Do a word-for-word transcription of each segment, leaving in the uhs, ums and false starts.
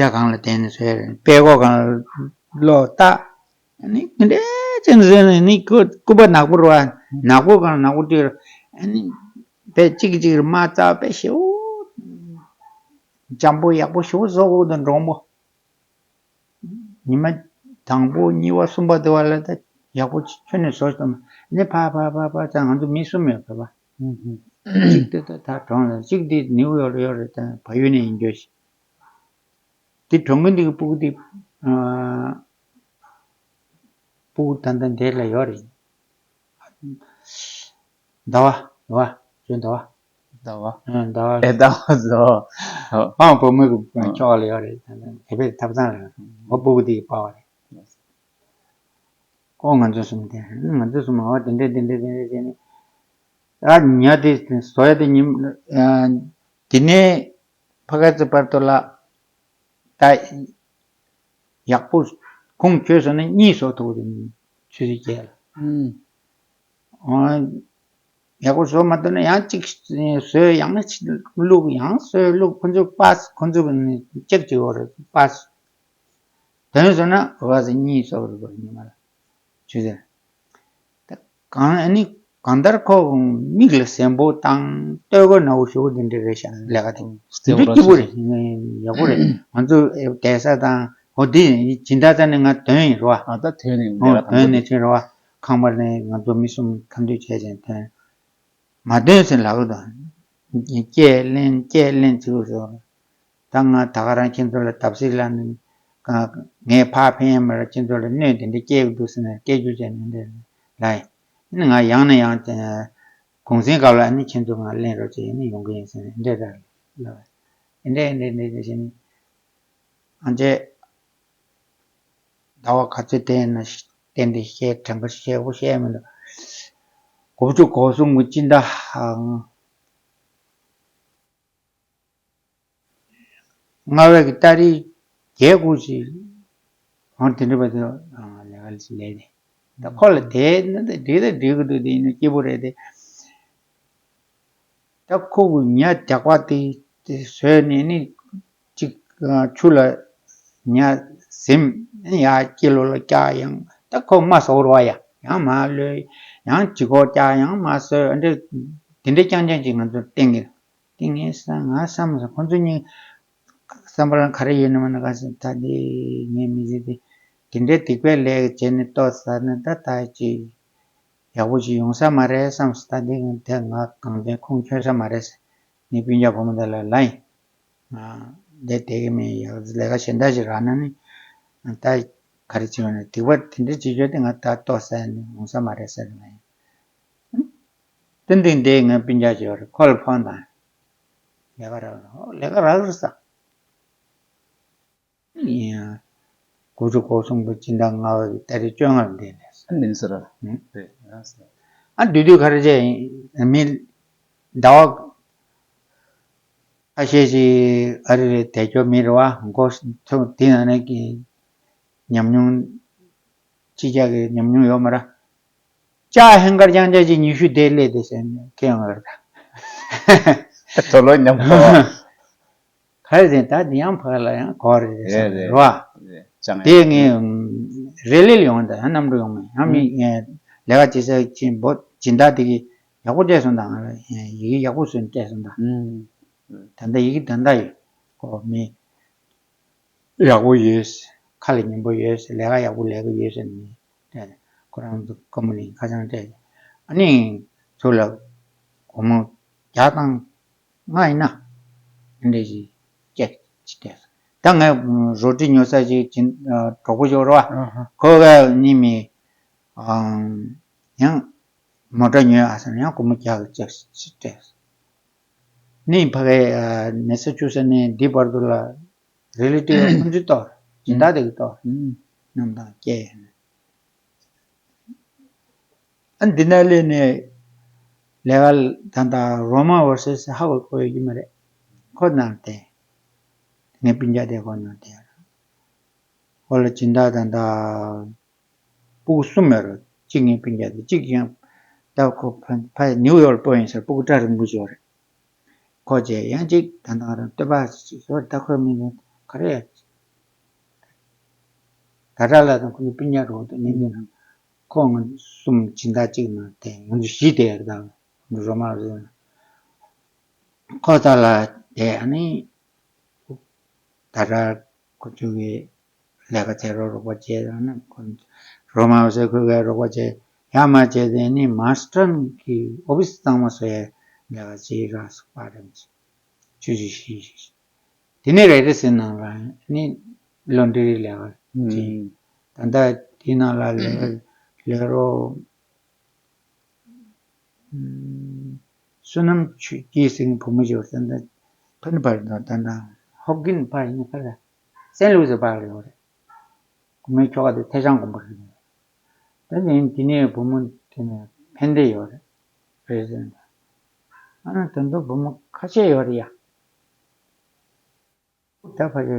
རྒྱ་གང་ལ་བརྟེན་ནས་བཟོས་རེད། དཔྲལ་ཀོ་གང་ལ་ལོག་བཏགས། ཨ་ནི་འདི་འདྲའི་ཅན་བཟོས་ནས་ནི་སྐུ་སྐུ་པ་ནག་པོ་རེད་བ། ནག་པོ་གང་ལ་ནག་པོ་བཏུལ། ཨ་ནི་དཔེ་གཅིག་གིས་གཅིག་ལ་དམའ་ཙག་དཔེ་ཞེ་པོ། འཇམ་པོ་ཡག་པོ་ཞེ་པོ་བཟོ་དགོས་འདུག་འདྲོང་པོ། ཉི་མ་དང་པོ་གཉིས་པ་གསུམ་པ་དེ་བ་ལ་ད་ཡག་པོ་ཁྱོན་ནས་བཟོ་སྟངས་ནི་ཕ་ཕ་ཕ་ཕ་ད་ང་ཚོ་མི་གསུམ་ཡོད་པ། གཅིག་དེ་ད་ད་གྲོང་ལ། གཅིག་དེ་ནིའུ་ཡོག་ལ་ཡོད་རེད། ད་བལ་ཡུལ་ནས་ཡིན་རྒྱུ་ཞིག་དེ་གྲོང་ཁྱེར་འདི་གི་སྤུ་གུ་དེ། ཨ། སྤུ་གུ་ད་ལྟ་འདི་ལ་ཡོད་རེད། ཟླ་བ། ཟླ་བ། ཁྱོད་ཟླ་བ། ཟླ་བ། ཨ། ཟླ་བ། ཨེ། ཟླ་བ་ཟླ་བ། ཨ། པང་བུ་མོའི་གི་ཨ། ཕྱོགས་ལ་ཡོད་རེད། ད་ལྟ་དེ་བས་ཐབ་ཚང་ལ་ཡོད་རེད། ཨ། སྤུ་གུ་དེ་གི་པ་བ་རེད། ཨོ། ང་ཚོ་གསུམ་དེ། ང་ཚོ་གསུམ། ཨོ། དེ་འདྲས་དེ་འདྲས་དེ་འདྲས་བྱས་ནས། ཨ། ཉ་དེ་བཟོ་ཡ་དེ་ཉིན། ཨ། དེ་ནས་ཕ་ག་ཚོད་བར་དུ་ལ་ད་ཡག་པོ་ཁུངས་བཅོལ་སོང་ན་གཉིས་བཟོ་ཐུབ་ཀྱི་རེད། ཆུ་ཚོད་བརྒྱད་ལ། ཨང་། ཡག་པོ་བཟོ་མ་ཐུབ་ན་ཡང་གཅིག་བཟོས། ཡང་ན་གཅིག་བླུགས། ཡང་བཟོས་བླུགས། ཁོ་ཚོ་པཱས། ཁོ་ཚོ་གི་ནི་ཅེག་བྱེད་དགོས་རེད། པཱས། དོན་སོང་ན་འོ་ཟེར། གཉིས་བཟོ་དགོས་རེད་ཉི་མ་ལ། ཆུ་ཚོད། ད་གང་ཨ་ནི་གང་ལྟར་ཁོ་མིག་ལ་གཟན་པོ་དང་ལྟོས་གོས་ནག་པོ་ཞེ་པོ་འདི་འདྲ་རེད་ཤག་ལས་ཀ་དེ། ཨ། འདི་སྐྱིད་པོ་རེད། ཡག་པོ་རེད། ང་ཚོ་བསྡད་ས་དང་། འོ། འདི་སྦྱིན་བདག་རྩ་ནས་ང་ཐོན་ཡིན་རེད་བ། ཨ། ད་ཐོན་ནས། ཨོ། ལས་ཀ་ཐོན་ནས་ཐོན་རེད་བ། ཁང་པ་ནས་ང་ཚོ་མི་གསུམ་ཁ་མདུན་བྱས་བྱས་ཐོན། མ་ཐོན་ཟེར་ལབ་གི་འདུག་སྐྱེལ་ལེན་སྐྱེལ་ལེན་བྱེད་དགོས་ཟེར། ད་ང་ད་ག་རང་ཁྱེད་ཚོ་ལ་བརྡབ་གསིག་ལབ་ནས། ང་ཕར་ཕན་ཡ་མ་རེད། ཁྱེད་ཚོ་ལ་གནོད་དེ་འདྲ་སྐྱེལ་གི་འདུག་ཟེར་ནས་སྐད་སྒྱུར་བྱས་ནས་འདྲ་ལབ་ཡིན། ང་ཡང་ནས་ཡང་གུང་སེང་སྐབས་ལ་ནི་ཁྱེད་ཚོ་ང་ལེན་རོགས་བྱེད། ཡིན་ནི་ཡོང་གི་ཡིན་ཟེར་ནས་འདྲ་ལབ། འདྲ་འདྲ་འདྲ་འདྲ་བྱས་ནས། ཨ་ཅེ། ཟླ་བ་ག་ཚོད་བསྟན་ན་བསྟན་ཏེ་བཤད། གྲངས་ཀ་ཞེ་པོ་བཤད་མི་འདུག་དགུ་བཅུ་གོ་གསུམ་གྱི་སྤྱི་ཟླ་ལྔ་པའི་གི་ཏ་རིག་བརྒྱད་དགུ་ཅིག་འོང་། དེ་འདྲ་བ་དེ་ལས་ཀ་ལས་ནས། ད་ཁོ་ལ་དེ་ནི་འགྲིག་ད་འགྲིག་གི་འདུག་དེ་ཡིན་ན་སྐྱིད་པོ་རེད་དེ། ད་ཁོ་གི་ཉ་རྒྱགས་པ་དེ་དེ་བཟོས་ནས་ནི་གཅིག་ཆུ་ལ་ཉ་ཟིམ། ཡར་སྐྱིད་ལོ་ལ་བཀྱག། ཡང་ད་ཁོ་མ་བཟོ་རོགས་ཡ། ཡང་མ་གློད། ཡང་ལྗིད་ཁོག་བཀྱག། ཡང་མ་བཟོས། འདི་འདྲ་རྐྱང་རྐྱང་ཅིག་ང་ཚོར་བསྟན་གི། དེ་ངས་ས་ང་བསམ་སོང་། ཁོ་ཚོ་གཉིས་བསམ་པ་ལ་ག་རེ་ཡོད་ན་མ་ན་ག་ཟེར། ད་དེ་ངའི་མི་ཚེ་དེ་དེ་འདྲའི་སྡིག་པའི་ལས་བྱས་ནས་ལྟོ་ཟ་ན་ད་ད་ཅིག་ཡག་པོ་ཅིག་ཡོང་ས་མ་རེད་བསམ་སོང་། ད་དེ་དེ་ང་གང་དྲན་ཁུངས་འཁྱོལ་ས་མ་རེད་ཟེར། ངའི་སྤུན་ཀྱག་བུ་མོ་དེ་ལ་ལབ་ཡིན། ང་བསྡད་བསྡད་ཀྱི་མིན། ཡག་ལས་ཀ་གཞན་དག་ཅིག་རག་ན་ནི། ད་ག་རེ་བྱེད་ཡོང་ན། སྡིག་པ་དེ་འདྲ་བྱེད་རྒྱུ་དེ་ང་ད་ལྟོ་ཟ་ནས་ཡོང་ས་མ་རེད་ཟེར་ལབ་ཡིན། ཏན་ཏན་དེ་ངའི་སྤུན་ཀྱག་ཅིག་ཡོད་རེད། ཁོ་ལ་ཕོན་དང་། ལས་ཀ་རག་རེད། ལས་ཀ་རག་རེད་ཟེར། ཡིན་ཡང་། དགུ་བཅུ་གོ་གསུམ་གྱི་སྤྱི་ཟླ་ལྔ་པ་གི་ཏ་རིག་བཅོ་ལྔ་ལ་འདི་ལས། ཨ། འདི་ཟེར་ར། ཨང་། རེད། ཨ་ཟེར། ཨ། དུས་དུས་ག་རེ་བྱས་ཡིན་མི། ཟླ་བ་ཁ་ཤས་ཤིག་ཨ་རི་རེད། བསྡད་རྒྱུ་མི་རེད་བ། མགོ་ཐུག་དེ་ན་ནས་ཀྱི་ཉམས་མྱོང་། ཅི་བྱ་གི་ཉམས་མྱོང་ཡོད་མ་རེད། ལྕགས་ཧེང་སྐར་རྐྱང་རྐྱང་ཅིག་ཉི་ཤུ་དེ་སླེབས་དེ་ཟེར་ནས་ཁྱེད་ཡོང་བར། དོ་ལོ་ཉམས་པོ། ག་རེ་ཟེར། ད་དེ་ཡང་ཕ་ག་ལ་ཡང་གོ་རེ་རེ་ཟེར་རེད། རེད་བ། རེད། ཅང་དེ་ངས་རེ་ལེ་ལ་ཡོང་། ད་ཡང་གནམ་གྲུ་ཡོང་མ། ཡང་མི་ངས་ལས་ཀ་བྱེད་ས་ཅིག་འབོ་སྦྱིན་བདག་དེ་གིས་ཡག་པོ་སྤྲད་སོང་། ད་ང་ལ་ཡི་གེ་ཡག་པོ་བཟོས་ནས་སྤྲད་སོང་། ད་ད་ལྟ་ཡི་གེ་ད་ལྟ་ཡོད། ཁོ་མི། ཡག་པོ་ཡོད། ཁ་ལ་ཉན་པོ་ཡོད། ལས་ཀ་ཡག་པོ་ལས་ཀྱི་ཡོད་ཟེར་ནས་སྤྲད། ཁོ་རང་ཚོ་ཀམ་པ་ནི་ཁ་བྱང་སྤྲད། ཨ་ནི་ཚུར་ལ་སྒོར་མོ་བརྒྱ་དང་ལྔ་ཡིན་ན་འདི་འདྲ་ཞིག་སྤྲད་ཅིག་སྤྲད། ད་ངས་རོ་ཊི་ཉོ་ས་ཞིག་ཅིག་གྲོགས་པོ་ཞིག་རེད་བ། ཨ་ཧ། ཁོ་ག་ནི་མི་ཡང་མོ་ཊ་ཉོས་ཨ་ཟེར་ན་ཡང་སྒོར་མོ་བརྒྱ་གི་ཅིག་སྤྲད། ནི་ཕ་གའི་ཨ་མེ་ས་ཆུ་ས་ནས་འདི་བར་དུ་ལ་རི་ལི་ཊི་ཁོང་ཚོས་གཏོར། སྦྱིན་བདག་དེ་གིས་གཏོར། ཨུམ། གནམ་ཐང་སྐྱེལ། ཨ་འདི་ནས་སླེབས་ནས་ལས་ཀ་ད་ལྟ་རོ་མ་ཝར་སེ་སི་ཧ་ཝར་ཁོ་ཡོད་ཀྱི་མ་རེད། ཁོ་ནང་བསྡད། ངའི་སྤུན་ཀྱག་དེ་ཁོ་ནང་བསྡད། ཁོ་ལ་སྦྱིན་བདག་ད་ལྟ་སྤུ་གུ་གསུམ་ཡོད་རེད། གཅིག་ངའི་སྤུན་ཀྱག་དེ། གཅིག་ཡང་ད་ཁོ་ཕ་ཕ་ནིའུ་ཡོག་ལ་སྤོས་ཡིན་ཟེར། སྤུ་གུ་སྐྲ་རིང་པོ་ཞིག་ཡོད་རེད། ཁོ་བྱས་ཡང་གཅིག་ད་ལྟ་ང་རང་སྟོད་པ་ཞིག་ཡོད་རེད། ད་ཁོའི་མིང་ག་རེ། ད་དྲག་ལགས་དང་ཁོ་ཚོ་སྤུན་ཀྱག་རོགས་དང་ནི་འདི་ན་ཁོ་ང་གསུམ་སྦྱིན་བདག་གཅིག་ན་དེ་ང་ཚོ་བཞི་དེ་ཡར་དང་རོ་མ་རོ་ཁོ་ཚ་ལ་དེ་ཨ་ནི་ད་དྲག་ཁོ་ཚོ་གི་ལས་ཀ་བྱེད་རོགས་རོགས་པ་བྱས་དང་ནི་ཁོ་རོ་མ་རོ་ཁོ་གི་རོགས་པ་བྱས་ཡ་མ་བྱས་དེ་ནི་མ་སི་ཊར་གི་ཨོ་ཕི་སི་གཙང་མ་བཟོ་ཡ་ལས་ཀ་བྱེད་ར་སོ་པ་རམ་ཆུ་ཆུ་ཤི་ཤི། དེ་ནས་རེ་ཏི་སི་ནང་ལ་ནི་ལོན་ཌི་རི་ལས་ཀ་ཅིག་ད་ལྟ་དེ་ནང་ལ་ལས་ལས་རོགས་བསོད་ནམས་ཆོས་སྐྱིད་སེང་བུ་མོ་ཞིག་ད་ལྟ་ཕན་པར་དང་ད་ལྟ་ཧོབ་གིན་པར་ཡིན་ཁ་ལ་སེན་ལུའུ་སི་པར་ཡོད་རེད། བུ་མོའི་ཁྱོ་ག་དེ་ཐེ་ཤང་དགོན་པ་རེད། ད་ནི་དེ་ནས་བུ་མོ་དེ་ནས་ཕན་བདེ་ཡོད་རེད། རེད་ཟེར་ན། ཨ་ནི་དོན་དུ་བུ་མོ་ཁ་ཤས་ཡོད་རེད་ཡ། ད་ཕ་གི་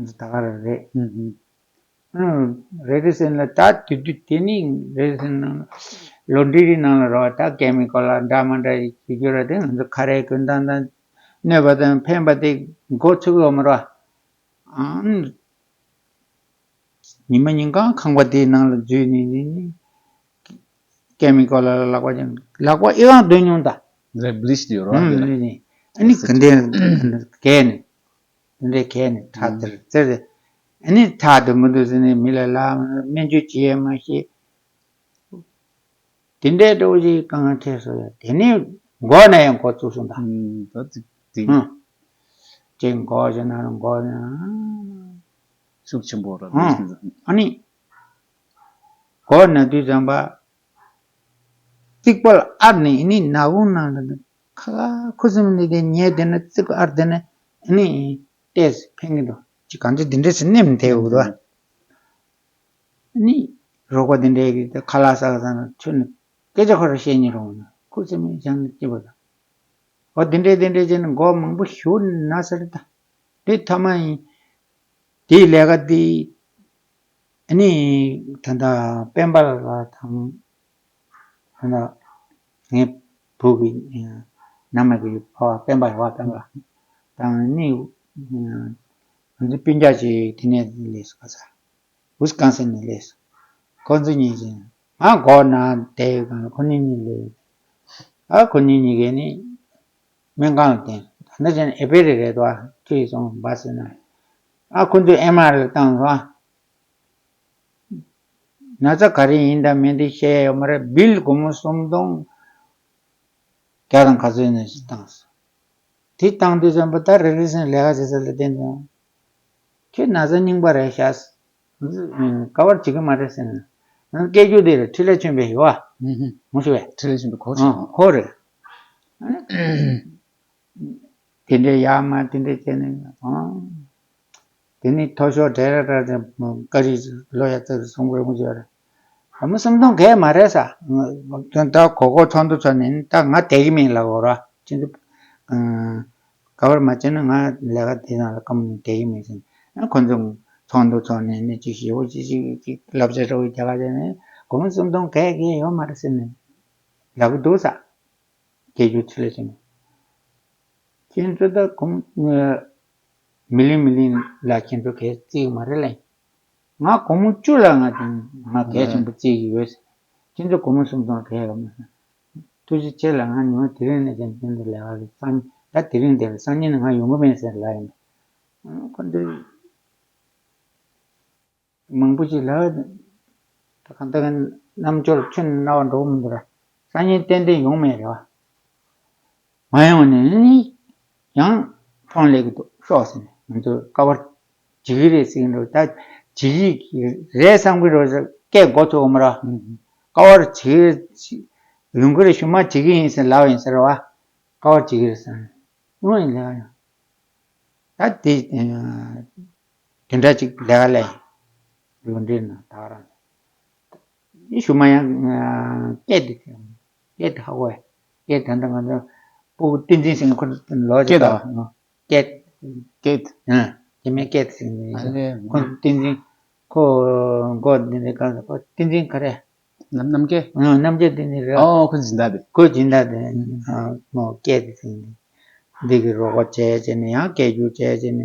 ད་ག་རང་རེད། ཨ་ནི་རེ་རེ་ཟེར་ན་ད་དུས་དུས་དེ་ནི་རེ་རེ་ཟེར་ན་ལོ་འདྲི་རི་ནང་ལ་རོ་ད་ཀེ་མི་ཀལ་ལ་འདྲ་མ་འདྲ་ཡི་བྱེད་རྒྱུ་ར་དེ་ང་ཚོ་ཁ་རས་གོན་སྟངས་དང་གནོད་པ་དང་ཕན་པ་དེ་མགོ་ཚུགས་ཡོད་མ་རོ། ཨང་། ཉི་མ་ཉིན་གང་ཁང་པ་དེའི་ནང་ལ་འཛུལ་ནས་ནི་ནི། ཀེ་མི་ཀལ་ལ་ལག་པ་ཅན་ལག་པ་ཨི་ཨང་འདོན་མྱོང་ད། རེ་བླིཆ་དེ་ཡོད་ར་ཨང་དེ་ལ། ནི་ནི། ཨ་ནི་ག་འདྲའི་གས་ནི། ག་འདྲའི་གས་ནི་ཁྲག་དེར་ཙེར་ཏེ། ཨ་ནི་ཁྲག་དེ་མི་འདུག་ཟེར་ནས་མི་ལ་ལ་སྨན་བཅོས་བྱེད་ཡས་མ་ཤེས། དེ་འདྲའི་འདྲ་བོ་ཞིག་གང་ཁེལ་སོ་ཡ་དེ་ནས་མགོ་ནས་ཡང་འགོ་བཙུགས་སོང་ད། ད་ཅིག་དེ། ཅིག་མགོ་ཞིག་ན་མགོ་ན། ཤུགས་ཆེན་པོ་ར་ཨ་ནི་མགོ་ན་དུས་ཙམ་པ་རྩིག་པ་ལ་ཨར་ནས་ནི་ན་བུང་ནང་ལ་ཁ་ཁུ་སིམ་ནི་དེ་ཉལ་དེ་ན་རྩིག་པ་ཨར་དེ་ན་ནི་ཏེས་ཕན་གི་འདུག་ཅིག་གང་ཅི་དེ་འདྲས་སུ་ནེམ་དེ་འུ་དུ། ནི་རོགས་པ་དེ་འདྲའི་གི་ཁ་ལག་ཟ་ག་ཟ་ན་ཁྱོད་ནི་སྐད་ཆ་ཁོ་ར་བཤད་ཉན་རུང་ན་ཁུ་སིམ་མེ་བྱང་ནི་སྐྱིད་པ་དང་། འོ་དེ་འདྲའི་དེ་འདྲའི་བྱས་ནས་མགོ་མང་པོ་ཞུ་ན་ཟེར་ད། དེ་ཐ་མ་ཡིན། དེའི་ལས་ཀ་དེ་ཨ་ནི་ད་ལྟ་སྤེན་པ་ལགས་དང་ད་ལྟ་ངའི་བུ་གི་ནམ་མ་གི་ཕ་བ་སྤེན་པ་ཡོད་པ་སྤེན་པ་དང་ནི་ང་ཚོ་སྤུན་ཀྱག་ཅིག་དེ་ནས་སླེབས་སོང་ཁ་ས། ཝི་སི་ཀོན་སིན་ནས་སླེབས་སོང་། ཁོ་ཚོ་གཉིས་ཀྱིས་ང་སྒོ་ན་བསྡད་ཡོད་གང་ལ་ཁོ་གཉིས་གཉིས་སླེབས་ཡོད། ཨ་ཁོ་གཉིས་གཉིས་ཀས་ནི་སྨན་ཁང་ལ་བསྟན་སོང་། ད་ནི་ཅན་ཨེ་པེ་རི་རེད་དོ་ཁྱོད་ཡིས་སོང་བ་ཟེར་ན། ཨ་ཁོ་ཚོས་ཨེམ་ཨར་ལ་བཏང་སོང་ཨ། ན་ཚ་ག་རེ་ཡིན་དང་མིན་དེ་བཤད་ཡ་ཡོད་མ་རེད། བིལ་སྒོར་མོ་སུམ་སྟོང་བརྒྱ་དང་ག་ཚོད་ནས་ཞིག་བཏང་སོང་། དེ་བཏང་དུས་ཙམ་པ་ད་རེ་རེ་བཞིན་ལས་ཀ་བྱེད་ས་ལ་བསྟན་སོང་། ཁྱོད་ན་ཚ་རྙིང་པ་རེད་ཤག་ག་བར་བྱེད་ཀྱི་མ་རེད་ཟེར་ན། སྐད་སྒྱུར་དེ་རེད་ཁྲི་ལ་ཆོན་པའི་ཡོ་ཨ། མུ་ཤི་བས། ཁྲི་ལ་ཆོན་པའི་གོ་ཨ་ཁོ་རེད། དེ་འདྲའི་ཡར་མར་དེ་འདྲའི་བྱས་ནས་ཨང་། དེ་ནི་མཐོ་ཤོས་གྲལ་ར་གྲལ་དེ་ཀ་རི་ལོ་ཡ་ཙག་སོང་བའི་མུ་ཤི་བ་རེད། ཨ་མ་སུམ་སྟོང་གས་མ་རེད་ས། ད་གོ་གོ་ཚོགས་འདུ་ཚོགས་ནས་ད་ང་བསྡད་ཀྱི་མིན་ལབ་དགོས་ར། ཁྱེད་ཚོ་ག་བར་མ་བྱས་ན་ང་ལས་ཀ་དེ་ནང་ལ་ཀམ་ནས་བསྡད་ཀྱི་མིན་ཟེར་ན། ཁོ་ཚོ་ཚོགས་འདུ་ཚོགས་ནས་ནི་ཅིག་ཞེ་པོ་ཅིག་ཅིག་ཅིག་ལབ་བྱ་འདྲ་བོ་རྒྱག་ག་བྱས་ནས་སྒོར་མོ་སུམ་སྟོང་གས་གས་ཡོད་མ་རེད་ཟེར་ནས་ལབ་གི་འདུག་ས། སྐད་སྒྱུར་ཆེ་ལ་ཆེ་ནས། ཁྱེད་ཚོ་ད་སྒོར་མོ་མི་ལིང་མི་ལིང་ལ་ཁྱེད་ཚོ་གས་རྩིས་མ་རེད་ལ། ང་སྒོར་མོ་བཅུ་ལ་ང་དེ་ང་གས་ཆེན་པོ་རྩིས་ཀྱི་ཡོད། ཁྱེད་ཚོ་སྒོར་མོ་སུམ་སྟོང་གས་ཡོད་མ་སོང་། ཐུགས་རྗེ་ཆེ་ལ་ང་ཉི་མ་དེ་རིང་ནས་ཀྱང་ཁྱེད་ཚོ་ལས་ཀ་གི་སང་ཉིན་ད་དེ་རིང་དེ་ལ་སང་ཉིན་ནས་ང་ཡོང་གི་མེད་ཟེར་ལབ་ཡིན། ཁོ་ཚོས་མང་པོ་ཅིག་ལ་ད་གང་ལྟར་རྣམ་འབྱོར་ཁྱོན་ནས་རྣ་བ་འགྲོ་གི་མི་འདུག་ར། སང་ཉིན་ཏན་ཏན་ཡོང་མེད་རེད་བ། མ་ཡོང་ནས་ནི་ཡང་ཕོན་སླེབས་ཀྱི་འདུག་ཤོག་ཟེར་ནས་ང་ཚོ་ཀ་བར་བྱེད་ཀྱི་རེད་ཟེར་གྱི་འདུག་ད་བྱེད་ཀྱི་རེད་བསམ་གྱི་རེད་ཟེར་སྐད་མགོ་ཚོས་འོང་མ་ར། ཀ་བར་བྱེད་ཀྱི་རེད་ཡོང་གི་རེད་ཞུ་མ་བྱེད་ཀྱི་ཡིན་ཟེར་ལབ་ཡིན་ཟེར་བ། ཀ་བར་བྱེད་ཀྱི་རེད་ཟེར་ནས་ཡོང་ཡིན་ལབ་ཡོང་། ད་དེ་དེ་འདྲ་ཅིག་ལས་ཀ་ལས་ཡིན། ལོ་འདྲེ་ན་ད་རང་ཡིན་ཞུ་མ་ཡང་སྐད་དེ་སྐད་དེ་ཧ་གོ་བས། སྐད་ད་ལྟ་ང་ཚོ་སྤུ་གུ་བསྟན་འཛིན་ཟེར་ཁོ་ལོ་ཅིག་སྐད་ད་སྐད་སྐད་ཨ་དེ་མིན་སྐད་ཟེར་ནས་ཨ་ལས་ཁོ་བསྟན་འཛིན་ཁོ་མགོ་འདི་འདྲ་གང་ཟེར་ཁོ་བསྟན་འཛིན་ག་རེ། ནམ་ནམ་རྒྱལ། ཨ་ནམ་རྒྱལ་དེ་ནི་རེད། ཨོ་ཁོ་སྦྱིན་བདག་དེ། ཁོ་སྦྱིན་བདག་དེ་ཨ་མོ་སྐད་དེ་ཟེར་ནས་འདི་གི་རོགས་པ་བྱས་བྱས་ནས་ཡང་སྐད་སྒྱུར་བྱས་བྱས་ནས་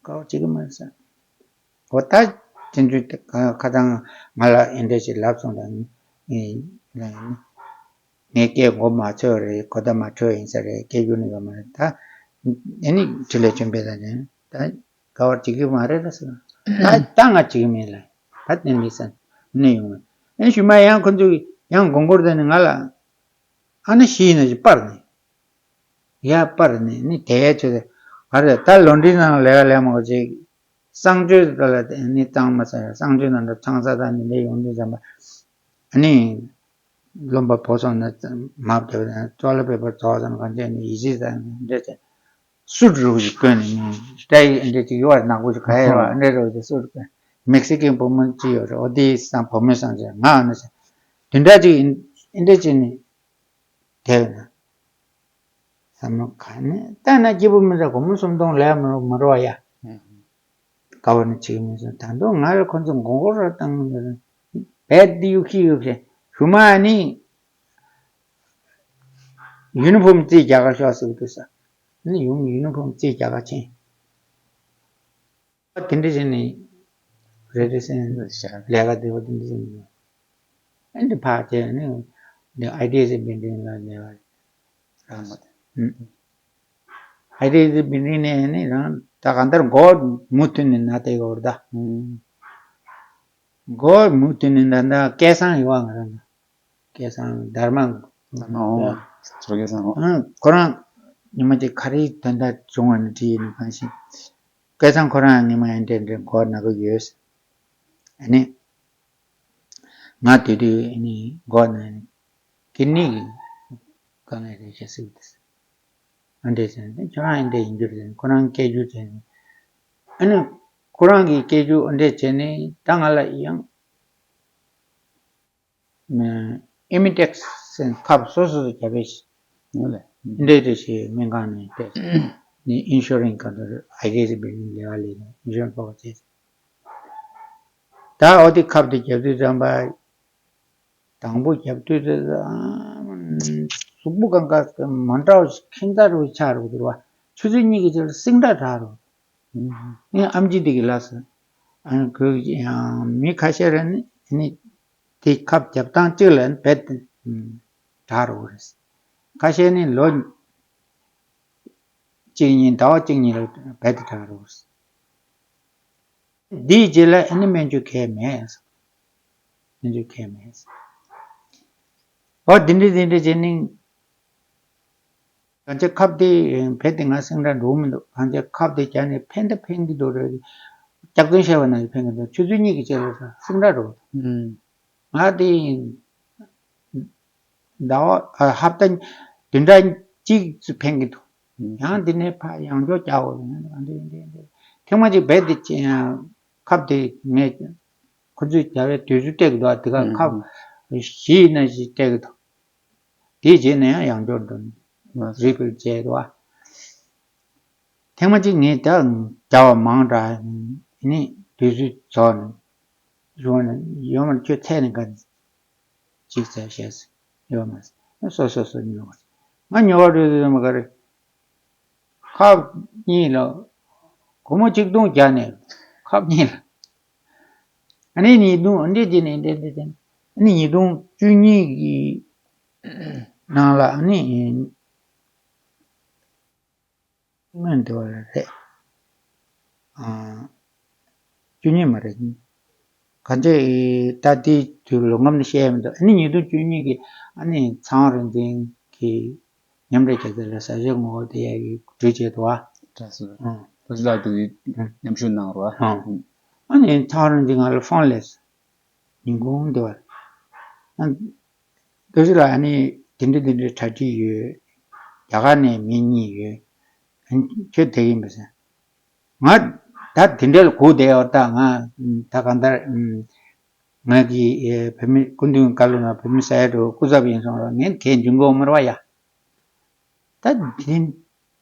དཀའ་བ་བྱེད་ཀྱི་མ་རེད་ཟེར། འོ་ད་དེ་ཚོ་ཁ་སང་ང་ལ་ཨེ་འདྲ་ཞིག་ལབ་སོང་ད། ངས་སྐད་མགོ་མ་ཚོས་རེད། གོ་བརྡ་མ་འཕྲོད་ཡིན་ས་རེད། སྐད་སྒྱུར་ནི་ཡོད་མ་རེད་ད། ཨེ་ནི་དྲི་ལས་བྱོན་པས་ད་ནི་ད་དགའ་བར་བྱེད་ཀྱི་མ་རེད་ལ་ཟེར། ད་ད་ང་བྱེད་ཀྱི་མེད་ལ། ད་དེ་འདྲ་ས་ནས་ཡོང་བས། ཨེ་ཞུ་མ་ཡང་ཁོ་ཚོས་ཡང་དགོངས་སྐོར་དེ་ནི་ང་ལ་ཨ་ནི་ཤི་ཡིན་ན་ཞིག་སྤར་ནས། ཡ་པར་ནི་ནི་དེ་ཚོ་ག་རེ་ད་ལོ་འདྲི་ནང་ལས་ཀ་ལས་མང་པོ་ཅིག་གསང་སྤྱོད་ལ་ནི་གཙང་མ་ཟེར། གསང་སྤྱོད་ནང་དུ་ཚང་ས་དང་ནི་འདྲ་ཡོང་དུས་ཙམ་པ་ནི་རློན་པ་བོ་སོང་ན་མ་བདེ་བ་དང་ཙོ་ལ་པེ་པར་རྫོགས་ཙམ་གང་བྱས་ནི་ཡིད་ཆེས་དང་འདྲ་བྱས་སུད་རུ་ཞིག་བསྐོན་ནས་ནི་སྐྲ་ཡི་འདྲ་ཅིག་ཡོད་པ་ནག་པོ་ཞིག་ག་ཡོད་པ་འདྲ་རུ་ཞིག་སུད་བསྐོན། མེག་སི་ཀན་བུ་མོ་ཅིག་ཡོད་རེད། འོ་དེ་སང་བུ་མོ་སང་ཅིག་ང་ཨ་ནི་ཟེར་དེ་འདྲ་ཅིག་འདྲ་བྱས་ནི། དེ་ན་བསམ་བློ་ག་ནས་ལྟ་ན་སྐྱིད་པོ་མི་འདྲ། སྒོར་མོ་སུམ་སྟོང་ལས་མི་རུང་མི་རུང་བ་ཡ། དགའ་བ་ནི་བྱེད་མི་སྲིད། ད་དུང་ང་ལ་ཁོ་ཚོ་མགོ་སྐོར་ར་བཏང་ནས་རྦད་དེ་གཡུག་ཤི་གཡུག་ཤི་ཞུ་མ་ནི་ཡུ་ནི་ཕོམ་རྩིས་རྒྱག་ག་ཤོག་ཟེར་གི་འདུག་ས། ནི་ཡུ་ཡུ་ནི་ཕོམ་རྩིས་རྒྱག་ག་ཕྱིན། དེ་འདྲ་བྱས་ནས་རེ་རེ་བྱས་ནས་ལས་ཀ་དེ་བ་དེ་འདྲ་བྱས་ནས་ཨ་འདི་ཕར་བྱས་ནས་འདི་ཨའི་ཌི་ཨེ་སི་བིལ་ཌིང་ལ་ལས་ཀ་རེད། ཨའི་ཌི་ཨེ་སི་བིལ་ཌིང་ནས་ནི་རང་ད་གང་ལྟར་སྒོ་མུ་མཐུད་ནས་ན་དེ་ག་བར་ད་སྒོ་མུ་མཐུད་ནས་ད་ད་སྐལ་བཟང་ཡོད་ང་རང་། སྐལ་བཟང་དར་མ། དར་མ་འོང་། ཚོ་སྐལ་བཟང་འོང་། ཁོ་རང་ཉི་མ་གཅིག་ག་རེ་དོན་དག་བྱུང་བ་ནི་དྲིས་ནི་གང་ཞིག་སྐལ་བཟང་ཁོ་རང་ཉི་མ་ཡང་འདྲེ་འདྲེ་མགོ་ན་གི་ཡོད། ཨ་ནི་ང་དུས་དུས་ཨ་ནི་མགོ་ན་ནི་ཀི་ནི་གི་དཀའ་ངལ་རེད་ཤག་ཟེར་གི་འདུག་ཨ་འདྲེ་ཟེར་ནས་ཁྱོད་རང་ཡང་འདྲེ་ཡིན་རྒྱུ་རེད། ཁོ་རང་སྐད་སྒྱུར་བྱས་ནས་ཨ་ནི་ཁོ་རང་གི་སྐད་སྒྱུར་ཨ་འདྲེ་བྱས་ནས་ད་ང་ལ་ཡང་། ཨེ་མི་ཊེག་ཟེར་ཁབ་སོ་སོ་སོ་རྒྱབ་པའི་ཞིག་འདྲེ་འདྲེ་ཞིག་སྨན་ཁང་ནས་སྤྲད་ནས་ཨིན་ཤོ་རན་སི་ག་འདྲ་ཨའི་ཌི་ཨེ་སི་བིལ་ཌིང་ལས་ཀ་ལས་ནས་ཨིན་ཤོ་རན་སི་པོ་བྱས། ད་འོ་དེ་ཁབ་དེ་རྒྱབ་དུས་ཙམ་པ་དང་པོ་རྒྱབ་དུས་ཙམ་གཟུགས་པོ་གང་ག་མ་འདྲ་བ་ཞིག་ཁེངས་ད་རུ་ཆགས་རུ་འདུག་བ། ཆུ་ཚོད་གཉིས་ཀྱི་ཚེ་ལ་སིང་སྒྲ་གྲགས་རུ། ངའི་ཨམ་ཆི་དེ་གི་ལ་ཟེར། ཨ་ཁོས་ཡང་མི་ཁ་ཤས་རེ་ནི་ནི་དེ་ཁབ་རྒྱབ་སྟངས་གཅིག་ལ་རྦད་དེ་དྲག་རུ་རེད། ཁ་ཤས་ནི་ལོ་གཅིག་གཉིས་ཟླ་བ་གཅིག་གཉིས་ལ་རྦད་དེ་དྲག་རུ་རེད། འདིའི་རྗེས་ལ་ཨ་ནི་སྨན་བཅོས་གང་ཡང་མེད། སྨན་བཅོས་གང་ཡང་མེད། འོ་འདི་འདྲ་འདི་འདྲ་བྱས་ནས། གང་ཅི་ཁབ་དེ་བེད་དེ་ང་སེང་དྲག་འགྲོ་མི་འདུག་གང་ཅི་ཁབ་དེ་བརྒྱབ་ནས་ཕན་ད་ཕན་གྱི་འདུག་རེད། སྐྱག་རྫུན་བཤད་པ་ན་ཕན་གྱི་འདུག་ཆུ་ཚོད་གཉིས་ཀྱི་རྗེས་ལ་སེང་དྲག་འགྲོ་གི་འདུག་ང་དེ་ཟླ་བ་ཨ་ཧབ་ཏ་བདུན་ཕྲག་གཅིག་ཙམ་ཕན་གྱི་འདུག་ཡང་དེ་ནས་ཕར་ཡང་འཇོག་རྒྱག་དགོས་འདུག་ཨ་འདི་འདི་འདི་ཐེངས་མ་གཅིག་བེད་དེ་ཁབ་དེ་ངས་ཁོ་ཚོས་བརྒྱབ་པའི་དུས་ཚོད་སྤྲད་གི་འདུག་དེ་ག་ཁབ་བཞི་ཡིན་ན་བཞི་སྤྲད་གི་འདུག་དེའི་རྗེས་ནས་ཡང་ཡང་སྐྱོར་འགྲོ་ནས་རི་ཕིལ་བྱས་འདུག་ཐེངས་མ་གཅིག་ངས་ད་བརྒྱབ་པ་མང་དྲགས་ནི་དུས་ཚོད་རྫོགས་ནས་ཡོང་ནས་ཡོང་བར་ཁྱོད་ཚད་ནས་ག་ཅིག་ཚད་བཤད་ཡོད་མ་སོ་སོ་སོ་ཉོ་བར་ང་ཉོ་བར་འགྲོ་དུས་མ་ག་རེ་ཁབ་གཉིས་ལ་སྒོར་མོ་གཅིག་སྟོང་བརྒྱབ་ནས་ཁབ་གཉིས་ལ། ཨ་ནི་ཉིས་སྟོང་འདི་དེ་ནས་འདི་འདི་དེ་ཨ་ནི་ཉིས་སྟོང་བཅུ་གཉིས་ཀྱི་ནང་ལ་ཨ་ནི་སྔོན་དེ་བ་ལ་རེད། ཨ་བཅུ་གཉིས་མ་རེད། ག་འདྲས་ད་དེའི་དུས་ལོ་ངམ་ནི་བཤད་ཡ་མི་འདུག་ཨ་ནི་ཉིས་སྟོང་བཅུ་གཉིས་ཀྱི་ཨ་ནི་ཚེ་དབང་རིག་འཛིན་གྱི་མཉམ་འབྲེལ་རྒྱལ་ཚོགས་ལ་ས་ཞིང་ངོ་བོ་དེ་ཡ་གི་གྲོས་བྱས་འདུག་བ། ད་སུ་ད་སུ་ལགས་དེ་མཉམ་ཞུགས་གནང་རོགས། ཨ་ནི་ཚེ་དབང་རིག་འཛིན་ང་ལ་ཕོན་སླེབས། ཉིན་གུང་འདི་བར། ཨ་ད་སུ་ལགས་ཨ་ནི་དེ་འདྲ་དེ་འདྲ་གྲ་སྒྲིག་ཡོད། རྒྱ་གར་ནས་མི་གཉིས་ཡོད། ཨ་ཁྱོད་དེ་ཡིན་པས་ཟེར། ང་ད་དེ་འདྲ་ལ་སྒུག་བསྡད་ཡོད་ད་ང་ད་གང་ལྟར་ང་གི་བོད་མི་སྐུ་མདུན་བཀའ་སློབ་ནང་བོད་མི་ས་ཡ་དྲུག་སྐུ་ཚབ་ཡིན་སོང་ར་ངས་གས་འཇུག་གི་ཡོད་མ་རེད་བ་ཡ། ད་འདི་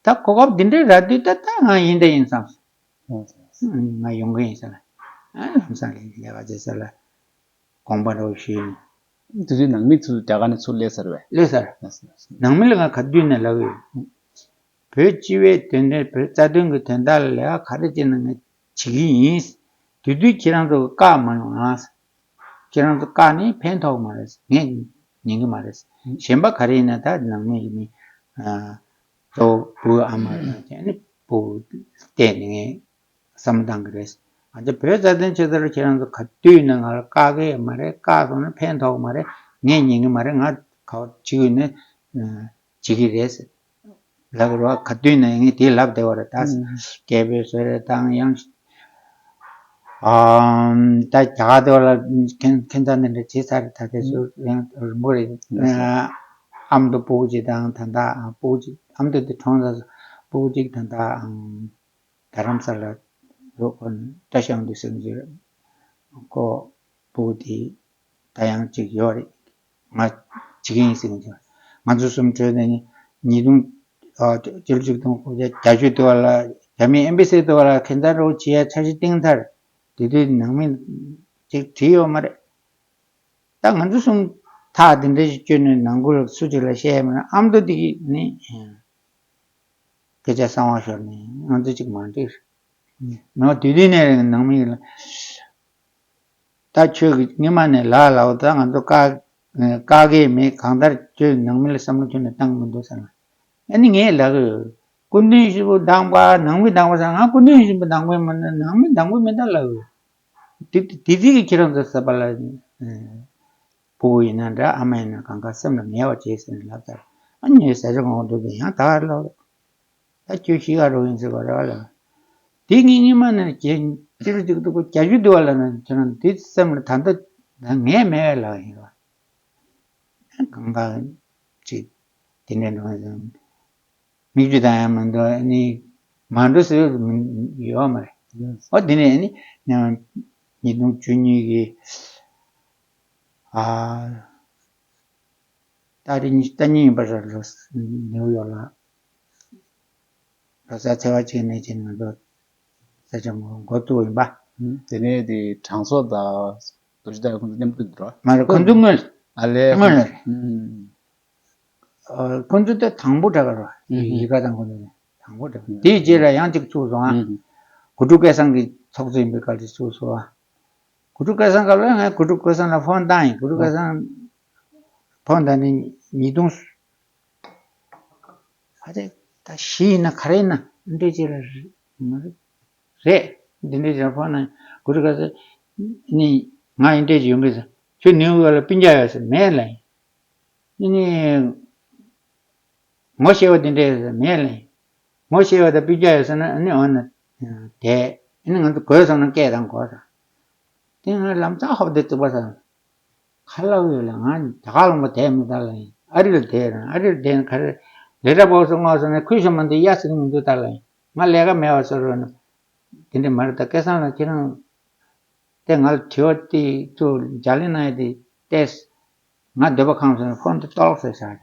ད་གོ་སྐབས་འདི་འདྲ་རག་དུས་ད་ད་ང་ཡིན་ད་ཡིན་བསམ། ང་ཡོང་གི་ཡིན་ས་ལ། ཨ་ལམ་སང་ལས་ལས་ཀ་བྱེད་ས་ལ་དགོངས་པ་འདྲ་བོ་ཞུས་ཡིན། དེ་དུས་ནང་མི་ཚོ་རྒྱ་གར་ནས་ཚུར་སླེབས་ཚར་བས། སླེབས་ཚར། ལགས་སོ་ལགས་སོ། ནང་མི་ལ་ང་ག་དུས་ནས་ལབ་ཡོད། བོད་སྤྱི་བའི་དོན་དོན་བོད་རྩ་དོན་གྱི་དོན་དག་ལ་ལས་ཀ་ག་རེ་བྱས་ན་ང་བྱེད་ཀྱི་ཡིན། དེ་དུས་ཁྱེད་རང་ཚོ་བཀག་མ་ཡོང་ཨ། ཁྱེད་རང་ཚོ་བཀག་ནས་ཕན་ཐོགས་མ་རེད། ངས་ཉན་གི་མ་རེད། གཞན་པ་ག་རེ་ཡིན་ན་ད་ནང་མི་ཡིན་ནི་གཙོ་བོ་བུ་ཨ་མ་དང་བཅས་ནས་བུ་བལྟས་ནས་ངས་བསམ་བློ་བཏང་གི་རེད། ང་ཚོ་བོད་རྩ་དོན་ཆེད་དུ་ཁྱེད་རང་ཚོ་ག་དུས་ནས་ང་ལ་བཀག་གི་ཡོད་མ་རེད། བཀག་སོང་ན་ཕན་ཐོགས་མ་རེད། ངས་ཉན་གི་མ་རེད། ང་ག་བ་བྱེད་ཀྱི་ཡོད་ན་བྱེད་ཀྱི་རེད་ཟེར་ལབ་རོགས། ག་དུས་ནས་ངས་དེ་ལབ་བསྡད་པ་རེད། ད་སྐད་འབོད་བཟོ་རེད་དང་ཡང་ཨམ། ད་རྒྱ་གར་དེ་བ་ལ་ཁྱེད་ཁྱེད་ཚང་ནས་འདྲ་བྱེད་ཚར། ད་དེ་ཚོ་ཡང་རིང་པོ་རེད། ཨ་མདོ་སྤུ་གུ་ཅིག་དང་ད་ད་སྤུ་གུ་ཅིག་ཨ་མདོ་དེ་གྲོངས་ཚར། སྤུ་གུ་ཅིག་ད་ད་ཨམ། རྡ་རམ་ས་ལ་ལོ་ཁོ་བཀྲ་ཤིས་དབང་འདུས་ཟེར་གྱི་ཁོ་སྤུ་གུ་དེ་ད་ཡང་ཅིག་ཡོད་རེད། ང་བྱེད་ཀྱི་ཡིན་ཟེར་གྱི་འདུག་ང་ཚོ་གསུམ་གྲོས་ནས་ཉིས་སྟོང་བཅུ་གཅིག་དང་བརྒྱད་ཅུ་དེ་བ་ལ་རྒྱ་མི་ཨེམ་བྷ་སི་དེ་བ་ལ་ཁྱེད་ཚོ་རོགས་བྱེད་ཡ་འཆར་གཞི་བཏིང་ཚར། དེ་དུས་ནང་མི་ཅིག་བྲིས་ཡོད་མ་རེད། ད་ང་ཚོ་གསུམ་ཐག་དེ་འདྲ་ཞིག་གཅོད་ནས་ནང་ཁུལ་སུ་ཅིག་ལ་བཤད་ཡ་མ་རེད། ཨ་མདོ་དེ་གིས་ནི་སྐད་ཆ་གསང་བ་ཤོར་ནས་ང་ཚོ་ཅིག་མ་འགྲིག་ནོ། དེ་དུས་ནས་ནང་མི་ལ་ད་ཁྱོད་ཀྱིས་སྔོན་མ་ནས་ལགས་ལགས་ད་ང་ཚོ་བཀག་བཀག་གི་མེད། གང་ལྟར་ཁྱོད་ནང་མི་ལ་བསམ་བློ་ཁྱོན་ནས་བཏང་མི་འདུག་ཟེར་ན། ཨ་ནི་ངས་ལབ་ཡོད། སྐུ་མདུན་ཞིག་པོ་དང་པ་ནང་མི་དང་པ་ཟེར། ང་སྐུ་མདུན་ཞིག་པོ་དང་པོ་མིན་ན་ནང་མི་དང་པོ་མིན་ད་ལབ་ཡོད། དེ་དེ་དེ་གི་ཁྱེད་རང་ཚོ་ཟེར་བ་ལ། ཕྲུ་གུ་ཡིན་ན་འདྲ་ཨ་མ་ཡིན་ན་གང་ག་སེམས་ལ་ངེས་པ་བྱེད་ཟེར་ནས་ལབ་ཚར། ཨ་ནི་ཟ་ཆ་ངོ་འདུག་པས་ཡང་ད་ལབ། ད་ཁྱོད་ཤི་ག་རོགས་ཡིན་ཟེར་བ་རེད་བ་ལ། དེ་ངས་སྔོན་མ་ནས་ཀྱེ་སྤྱི་རུ་གཅིག་ཏུ་གོ་རྒྱ་ཞུ་འདུག་བ་ལ་ན་ཁྱོད་རང་དེ་སེམས་ལ་ད་ལྟ་ད་ངས་མེད་བས་ལབ་ཡིན་བ། གང་ག་ཅིག་དེ་འདྲ་འགྲོ་ཡིན། མིག་ཆུ་བཏང་ཡང་མི་འདུག་ཨ་ནི་མ་འགྲོ་ཟེར་ཡོད་མ་རེད། ཨོ་དེ་ནས་ཨ་ནི་ཉིས་སྟོང་བཅུ་གཉིས་ཀྱི་ཨ་ཏ་རིག་ཉི་ཤུ་རྩ་གཉིས་ཡིན་པ་རེད། ལོ་ནེའུ་ཡོག་ལ་ལོ་གསར་ཚེས་པ་གཅིག་ནས་བྱས་ང་ཚོ་ས་ཆ་འགོ་འགོ་བཙུགས་ཡིན་པ། དེ་ནས་དེ་གྲངས་ཚོགས་དང་རྡོ་རྗེ་ལྟ་བུ་ཁོང་ཚོ་མཉམ་དུ་འགྲོ། མ་རེད། ཁོང་ཚོ་སྔོན་ཨ་ལས་སྔོན་ལ་རེད། ཁོང་ཚོ་ད་དང་པོ་འདྲ་ག་རེད། ཡི་ག་དང་ཁོང་ཚོ་དང་པོ་འདྲ། དེའི་རྗེས་ལ་ཡང་གཅིག་ཚུགས་སོང་ཨ། དགུ་ཕྲུག་སྐལ་བཟང་གི་ཚོགས་གཙོ་ཡིན་པའི་སྐབས་དེ་ཚུགས་སོང་ཨ། དགུ་ཕྲུག་སྐལ་བཟང་སྐབས་ལ་ངས་དགུ་ཕྲུག་སྐལ་བཟང་ལ་ཕོན་བཏང་ཡིན། དགུ་ཕྲུག་སྐལ་བཟང་ཕོན་བཏང་ནས་ཉིས་སྟོང་ཨ་རེ་ད་བཞི་ཡིན་ན་ག་རེ་ཡིན་ན་འདྲ་ཅིག་ལ་མ་རེད། རེད། འདི་འདྲའི་ཞག་ཕོག་ན་གུ་རུ་ག་ས་ནི་ང་ཡིན་འདྲས་ཡོང་གི་ས་ཁྱོད་ནིའུ་ཡོག་ལ་སྤུན་ཀྱག་ཡོད་ས་མེད་ལ་ཡིན། ནི་ངོ་ཤེས་པ་འདི་འདྲས་ཡོད་ས་མེད་ལ་ཡིན། ངོ་ཤེས་པ་དང་སྤུན་ཀྱག་ཡོད་ས་ན་ནི་འོ་ན་དེ་ནི་ང་ཚོ་དགོས་སོང་ན་སྐད་དང་གོ་ས། དེ་ང་ལམ་སང་ཧོབ་དེ་བཙུགས་པ་ས། ཁ་ལག་ཡོད་ལ་ང་རྒྱ་གར་ལུང་པ་དེ་མི་ལྟ་ལ་ཡིན། ཨ་རི་ལ་དེ་རང་ཨ་རི་ལ་དེ་ཁ་རེ་ལས་གྲྭ་པོ་སོང་ངོ་སོང་ནས་ཁུལ་ཤོ་མ་འདི་ཡ་སྲིད་མི་འདུག་ལྟ་ལ་ཡིན། ང་ལས་ཀ་མེད་པ་བཟོ་རོགས་ན། དེ་འདྲ་མ་རེད། ད་སྐལ་བཟང་ལགས་ཁྱེད་རང་དེ་ང་ལ་དྲི་བ་དེ་ཚོ་ལྗགས་ལན་གནང་ཡ་དེ་ཏེས། ང་འདོད་པ་ཁམས་སོང་ནས་ཁོང་དུ་ཏོག་ཟེར་བཞག་རེད།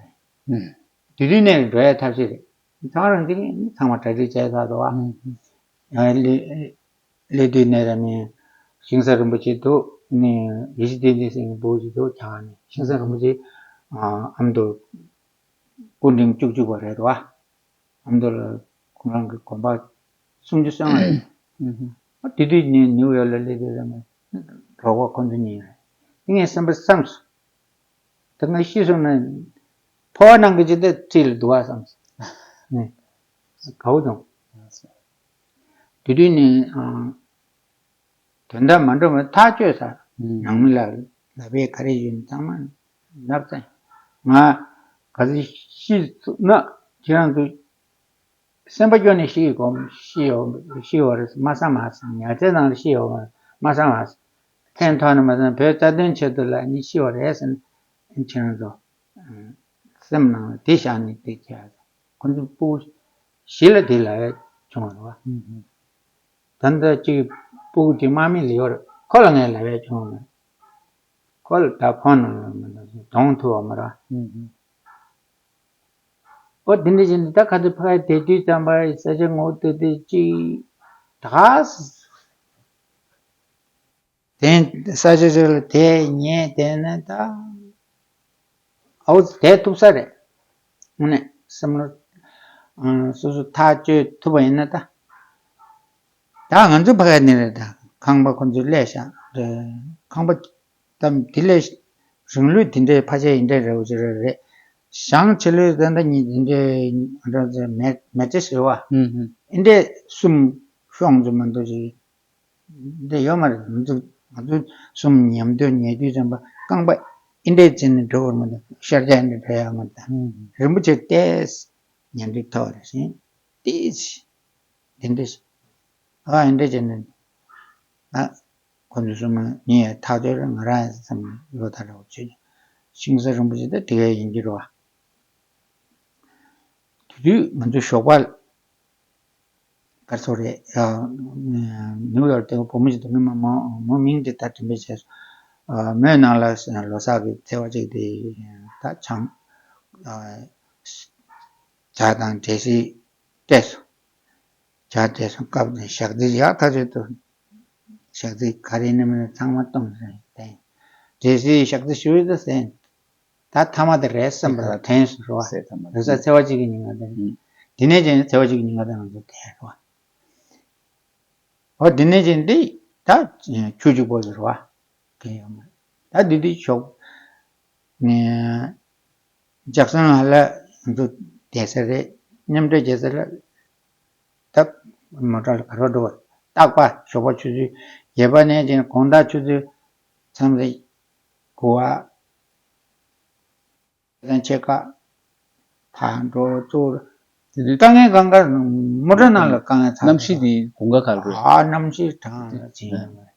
དུས་དུས་ནས་འགྲོ་ཡ་ཐབས་ཤེས་རེད། ཚང་རང་གི་ཚང་མ་གྲ་སྒྲིག་བྱས་ཚར་འདུག་བ། ལས་དུས་ནས་ར་ནི་ཞིང་ས་རིན་པོ་ཆེ་འདུག་ནི་ཡེ་ཤེས་བསྟན་འཛིན་ཟེར་མཁན་བུ་ཅིག་འདུག་རྒྱ་གར་ནས་ཞིང་ས་རིན་པོ་ཆེ་ཨ་མདོ་སྐུ་ཕྲེང་བཅུ་གཅིག་པ་རེད་འདུག་བ། ཨ་མདོ་ལ་ཁོང་རང་གི་དགོན་པ་སུམ་ཅུ་སོ་ལྔ་རེད། ཨ་དེ་དུས་ནས་ནིའུ་ཡོག་ལ་སླེབས་དུས་ལ་ངས་རོགས་པ་ཁོང་ཚོ་གཉིས་རེད། དེ་ངས་སེམས་པ་བསམས་སོང་། ད་ངས་ཤི་སོང་ན་ཕོ་བ་ནང་གི་ཅི་ད་ཁྲིད་ལ་འདུག་བ་བསམས་སོང་། ངས་དགའ་བོ་བྱུང་། དེ་དུས་ནས་ཨ། དོན་དག་མ་འགྲོ་བར་ཐག་གཅོད་ས། ནང་མི་ལ་ལབ་ཡས་ག་རེ་ཡོད་ཚང་མ་ལབ་ཚེ། ང་ག་ཚོད་ཤི་ན་ཁྱེད་རང་ཚོ་སེམས་པ་སྐྱོ་ནས་ཤི་གོམ་ཤི་ཡོད་ཤི་ཡོད་རེད་མ་བསམ་མ་བསམ། ཉལ་ཆས་ནང་ལ་ཤི་ཡོད་མ་བསམ་མ་བསམ། ཐེངས་ཐོག་ནས་མ་བསམ་བོད་རྩ་དོན་ཆེད་དུ་ལ་ནི་ཤི་བ་རེད་ཟེར་ནས་ཁྱེད་རང་ཚོ་སེམས་ནང་ལ་དེ་བཞག་ནས་དེ་བྱས་ཁོ་ཚོ་སྤུ་གུ་བཞི་ལ་དེ་ལབ་ཡས་བྱུང་བ་རེད་བ། ད་ལྟ་གཅིག་སྤུ་གུ་དེ་དམག་མི་ལ་ཡོད་རེད། ཁོ་ལ་ངས་ལབ་ཡས་བྱུང་བ་མ་རེད། ཁོ་ལ་ད་ཕོན་ནང་ལ་མི་འདུག་གདོང་ཐུག་བ་མ་རེད། ཨོ་དེ་འདྲ་བྱས་ནས་ད་ག་ཚོད་ཕ་གི་དེ་དུས་ཙམ་པ་ས་ཆ་ངོ་བསྟོད་དེ་གཅིག་ད་ག་ས་དེ་ས་ཆ་ཆ་ལ་དེ་ཉེ་དེ་ནས་ད་ཨའུ་དེ་ཐུབ་ས་རེད། དངོས་གནས་བསམ་བློ་སོ་སོ་ཐག་གཅོད་ཐུབ་པ་ཡིན་ན་ད་ད་ང་ཚོ་ཕ་གི་ནས་རེད། ད་ ཁང་པ་ཁོ་ཚོས་གླས་བཞག་རེད། ཁང་པ་ད་དེ་ལས་རིང་ལོས་དེ་འདྲའི་ཕལ་ཆེར་ཡིན་འདྲ་རེད་བ་ཅིག་རེད། ཞང་ཆེ་ལོས་ད་ལྟ་ཉིད་དེ་འདྲའི་མེ་མེ་ལྕེ་ཟེར་བ། ཨུ་ཧུ། ཨིན་འདྲའི་གསུམ་ཤོང་ཚོད་མ་གཏོགས་ཅིག་འདི་ཡོད་མ་རེད། ང་ཚོ་ང་ཚོ་གསུམ་མཉམ་དུ་ཉལ་དུས་ཙམ་པ་རྐང་པ་ཨིན་འདྲའི་བྱས་ནས་འགྲོ་བར་མ་གཏོགས་ཤར་རྒྱག་ཨིན་འདྲའི་འགྲོ་ཡ་མ་གཏོགས། ཨུ་ཧུ། རིན་པོ་ཆེ་ཏོག་ཙམ་ཉལ་འདྲའི་ཐོག་རེད་ཟེར། ཏོག་ཙམ་འདི་འདྲ་ཞིག་ཨ་ཨིན་འདྲའི་བྱས་ནས་ཨ། ཁོ་ཚོ་གསུམ་ངས་ཐག་ཆོད་རེད། ང་རང་ཡང་བསམ་ལོ་ད་རེ་བ་ཆོད། ཤིང་བཟའ་རིན་པོ་ཆེ་ད་དེ་ག་ཡིན་གྱི་རེད་བ། དེ་དུས་ང་ཚོ་ཞོགས་པ་ག་རེ་ཟེར་རེད། ནིའུ་ཡོག་དེ་བུ་མོ་ཞིག་འདུག་ངས་མོ་མོ་མིང་དེ་ད་དྲན་པ་བརྗེད་སོང་། མོའི་ནང་ལ་ལོ་གསར་གྱི་འཚོ་བ་ཅིག་དེ་ད་ཆང་ཇ་དང་འབྲས་སིལ་སྤྲད་སོང་། ཇ་སྤྲད་སོང་། སྐབས་དེར་ཞག་རྩི་ཡག་ཐག་ཆོད་འདུག་ཞག་རྩི་ག་རེ་ནི་མིན་ཚང་མ་བཏུང་ཟིན་བསྟན། འབྲས་སིལ་ཞག་རྩི་ཞུ་ཡི་ད་ཟིན། ད་ཐ་མ་དེ་རེད་བསམ་པ་ལ་དྲན་སོང་རེད་བ། སེ་ཐ་མ་རེས་གཟའ་ཚེས་པ་གཅིག་གི་ཉིན་ང་དེ་རེད། ཨུ། དེ་ནས་ཀྱང་ཚེས་པ་གཅིག་གི་ཉིན་ང་དེ་ང་ཚོ་དེ་རེད་བ། འོ་དེ་ནས་ཀྱང་འདི་ད་ཆུ་གཅིག་པོ་ཟེར་བ། དེ་ཡོད་མ་རེད། ད་འདི་འདི་ཞོགས་ནས། ཇེག་སན་ཧ་ལ་ང་ཚོ་བསྡད་ས་རེད། མཉམ་འབྲེལ་རྒྱལ་ས་ལ་ད་མོ་ཊ་ལ་ག་རོ་འགྲོ་བ། རྟག་པ་ཞོགས་པ་ཆུ་ཚོད་བརྒྱད་པ་ནས་ཀྱང་དགོང་དག་ཆུ་ཚོད་མཚམས་རེ་དགུ་པ་དང་ཕྱེད་ཀ་ཕར་འགྲོ་ཚུར། དེ་དུས་དཀའ་ངལ་གང་ག་མོ་ཊ་ནང་ལ་དཀའ་ངལ་ཚ་གནམ་གཤིས་དེ་དགུན་ཁ་ག་རེ་རེད། ཨ་གནམ་གཤིས་གྲང་ལ་ཅིག་ཡོད་མ་རེད།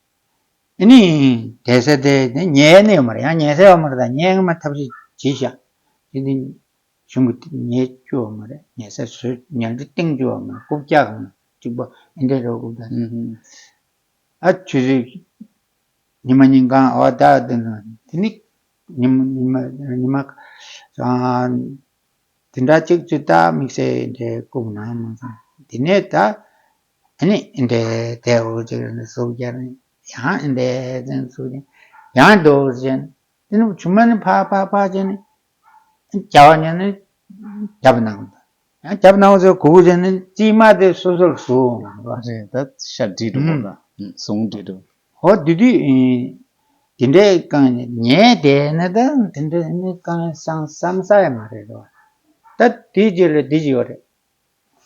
ཨ་ནི་བསྡད་ས་དེ་ཉལ་ནས་ཡོད་མ་རེད། ཡང་ཉལ་ས་ཡོད་མ་རེད། ད་ཉལ་ངས་མ་ཐབས་ཤེས་བྱས་ཤག་དེ་དུས་གཞུང་གི་ཉལ་རྒྱུ་ཡོད་མ་རེད། ཉལ་ས་བཟོས། ཉལ་ཁྲི་སྟེང་རྒྱུ་ཡོད་མ་རེད། རྐུབ་བཀྱག་གང་གཅིག་པོ་ཨེ་འདྲས་རེད། རྐུབ་བཀྱག་ཨུ་ཧུ། ཨ་ཆུ་ཚོད་ཉི་མ་ཉིན་གང་འོ་ད་དེ་ནི་དེ་ནི་ཉི་མ་ཉི་མ་ཉི་མ་ཨ་དེ་འདྲ་གཅིག་ཚོད་ད་དམིགས་བསལ་འདྲའི་རྐུབ་ནང་མ་སོང་། དེ་ནས་ད་ཨ་ནི་ཨེ་འདྲས་དེ་འོ་ཅིག་ནི་སུབ་རྒྱག་ནི་ཡང་ཨེ་འདྲས་ཅན་སུབ་རྒྱག་ཡང་འགྲོ་ཅན། དེ་ནི་ཆུ་མ་ནི་ཕ་ཕ་ཕ་ཅན་ནི་རྒྱབ་ཉན་ནི་རྒྱབ་ནང་། ཡང་རྒྱབ་ནང་ཚོ་གུ་གུ་བྱས་ནས་རྩིས་མ་དེ་སོ་སོར་བཟུང་། རེད། ད་ཤ་འདྲིས་འགྲོ་བ་ལ་ཟུང་འདྲིས་འགྲོ། ཧོ་དེ་དུས་དེ་འདྲའི་རྐང་ཉལ་བསྡད་ན་ད་དེ་འདྲའི་ནི་རྐང་བསམ་བསམ་ས་ཡ་མ་རེད་རོ། ད་དེའི་རྗེས་ལ་དེ་ཅི་ཡོད་རེད།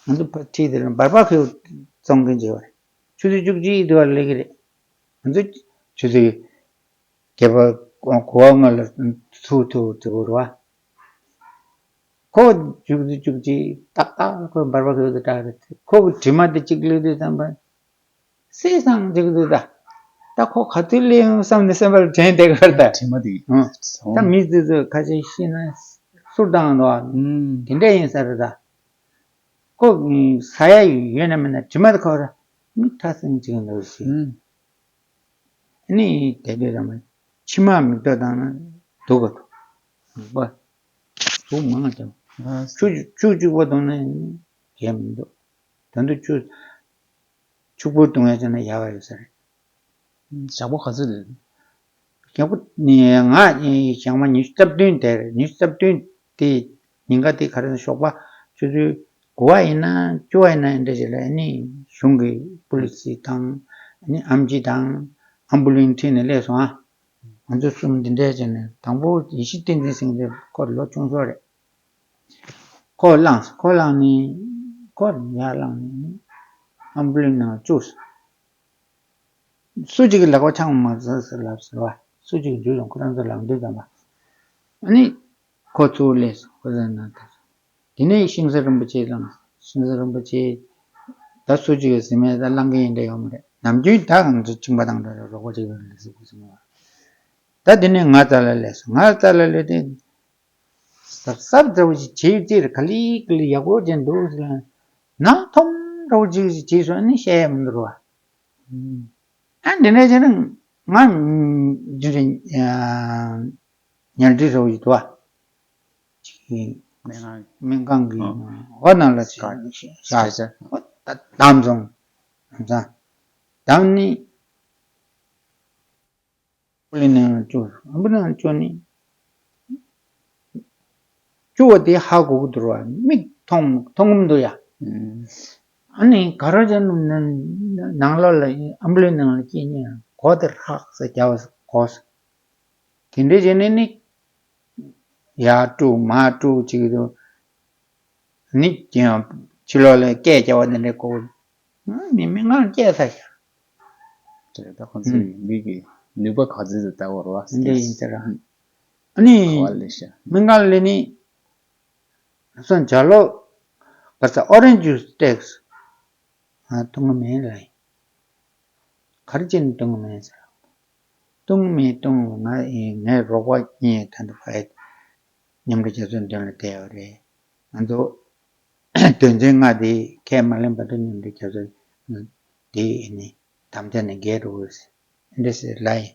ང་ཚོ་ཕ་ཁྲིད་དེ་ལ་འབར་བ་ཁེའུ་བཙོང་མཁན་ཅིག་ཡོད་རེད། ཆུ་ཚོད་བཅུ་གཅིག་དུ་བ་སླེབས་ཀྱི་རེད། ང་ཚོ་ཆུ་ཚོད་བརྒྱད་པ་གོ་བ་ལྔ་ལ་ཚུགས་ཐུབ་དེ་བོར་བ། ཁོ་བཅུ་གཅིག་བཅུ་གཅིག་ཏག་ཏག་ཁོ་འབར་བ་ཁོ་ཚོ་བཀྲ་རེད། ཁོ་གི་དྲི་མ་དེ་གཅིག་སླེབས་དུས་ཙམ་པ་སེ་སང་གཅིག་འདུག་ད། ད་ཁོ་ག་དུས་སླེབས་ཡོང་བསམ་ནས་སེམས་པ་ལ་དྲན་བསྡད་ཀྱི་རེད་ད། དྲི་མ་དེ་ཨང་། ད་མི་དེ་ཚོ་ཁ་ཤས་ཤི་ན་གསུར་བཏང་འདུག་ཨ། ཨུམ། དེ་འདྲ་ཡིན་ས་རེད་ད། ཁོ་ས་ཡ་ཡོད་ན་མེད་ན་དྲི་མ་དེ་ཁོ་ར་མི་ཁྲ་སེང་གཅིག་འདུག་ཞིག་ཨུམ། ནི་དེ་དུས་ཙམ་པ་མཆིལ་མ་མིག་ཏོ་བཏང་ན་སྡུག་ག་འདུག་མིག་པ་ཟུག་མང་ང་ཅང་ཨ་ཆུ་ཆུ་གཅིག་པོ་བཏུང་ན་ཡང་མི་འདུག་ད་དུང་ཆུ་ཕྱུག་པོ་བཏུང་ཡ་བྱས་ན་ཡག་ག་ཡོད་ས་རེད། ཞག་པོ་ག་ཚོད་རེད། ཞག་པོ་ནི་ང་ཞག་མ་ཉི་ཤུ་རྩ་བདུན་དེར་ཉི་ཤུ་རྩ་བདུན་དེ་ཉིན་ག་དེ་ག་རེ་ཟེར་ཞོགས་པ་ཆུ་ཚོད་དགུ་པ་ཡིན་ན་བཅུ་པ་ཡིན་ན་ཨེ་འདྲ་ཞིག་ལ་ཨ་ནི་གཞུང་གི་པུ་ལི་སི་དང་ཨ་ནི་ཨེམ་ཆི་དང་ཨམ་བུ་ལན་ཁྲིད་ནས་སླེབས་སོང་ཨ། ང་ཚོ་གསུམ་འདི་འདྲས་བྱས་ནས་དང་པོ་ཡེ་ཤེས་བསྟན་འཛིན་ཟེར་མཁན་དེ་ཁོ་ལོ་ཆུང་ཤོས་རེད། ཁོ་བླངས་སོང་། ཁོ་བླངས་ནས་ཁོ་ཡར་བླངས་ནས་ཨམ་བུ་ལན་ནང་བཅུག་སོང་། སུ་གཅིག་གིས་ལག་པ་འཆང་མ་ཟེར་ཟེར་ལབ་ཟེར་བ། སུ་གཅིག་འཇུས་སོང་། ཁོ་རང་ཚོ་ལངས་དུས་ཙམ་པ། ཨ་ནི་ཁོ་ཚུར་སླེབས་སོང་། ཁོ་ཚོ་ནང་ཐར་སོང་། དེ་ནས་ཤིང་བཟའ་རིན་པོ་ཆེ་བླངས་སོང་། ཤིང་བཟའ་རིན་པོ་ཆེ་ད་སུ་གཅིག་གིས་ཟིན་མེད་ད་བླང་གི་ཡིན་འདྲ་ཡོད་མ་རེད། ནམ་རྒྱུན་ད་ང་ཚོ་གཅིན་པ་དང་འདྲ་རོགས་པ་གཅིག་ལ་སླེབས་སོང་། ཁོ་ཚོ་ད་དེ་ནས་ང་རྩ་ལ་སླེབས་སོང་། ང་རྩ་ལ་སླེབས་ཏེ། གཟབ་གཟབ་འདྲ་བོ་ཞིག་བྱེད་ཡོད་ཅེས་ག་ལེ་ག་ལེ་ཡག་པོ་ཅན་འདུག་ཟེར་ན། ནང་ཐོམ་འདྲ་བོ་ཅིག་ཞིག་བྱས་སོང་ཨ་ནི་བཤད་ཡ་མི་འདུག་རོ། ཨ་འདི་འདྲ་བྱས་ན་ང་འདི་འདྲ་ཉལ་ཁྲི་འདྲ་བོ་ཞིག་འདུག་ཨ། ཅིག་སྨན་ཁང་སྨན་ཁང་གི་ཨ་འོག་ནང་ལ་ཞིག་བཞག་བཞག་བཞག་ཨོ་ད་བསྡམས་སོང་། བསྡམས་ནི། པུ་ལི་ནང་བཅུག་ཨམ་བུ་ནང་བཅུག་ནི། བཅུག་པ་དེ་ཧ་གོ་གི་འདུག་ར་མིག་མཐོང་མཐོང་གི་མི་འདུག་ཡ། ཨུམ། ཨ་ནི་ག་རོ་ཅན་ནང་ལོགས་ལ་ཨམ་ལུའི་ནང་ལ་སྐྱེས་ནས་གོ་དེ་རག་ས་རྒྱ་བ་གོ་ས། དེ་འདྲའི་བྱས་ནས་ནི་ཡར་དཀྲུག་མར་དཀྲུག་ཅིག་དུ་ནི་ཕྱི་ལོགས་ལ་སྐད་རྒྱག་པ་དེ་འདྲའི་གོ། ང་མི་མི་ངང་སྐད་ས་ཤ། དེ་ད་ཁོང་ཚོའི་ཡིན་པའི་གི་ནུས་པ་ག་ཚོད་དུ་ལྟ་བར་བ། འདི་ཡིན་ཟེར། ཨ་ནི་ག་བ་ལས་ཤ། མི་ངང་ལས་ནི་སོ་འཇའ་ལོ་བར་ས་ཨོ་རེན་ཇི་ཇུས་སྟེགས་ང་འཐུང་གི་མེད་ལ། ག་རེ་བྱས་ནས་འཐུང་གི་མེད་ཟེར། འཐུང་མེད་འཐུང་ང་ངའི་རོགས་པ་གཉིས་ད་ལྟ་ཕ་ཡི་མཉམ་འབྲེལ་རྒྱལ་ཚོགས་མདུན་ལ་བསྡད་ཡོད་རེད། ང་ཚོ་དོན་ཚན་ལྔ་དེ་ཁས་མ་ལེན་བར་དུ་མཉམ་འབྲེལ་རྒྱལ་ཚོགས་དེ་ནི་དམ་བཅའ་ནས་འགལ་འགྲོ་གི་རེད་ཟེར་ལབ་ཡིན།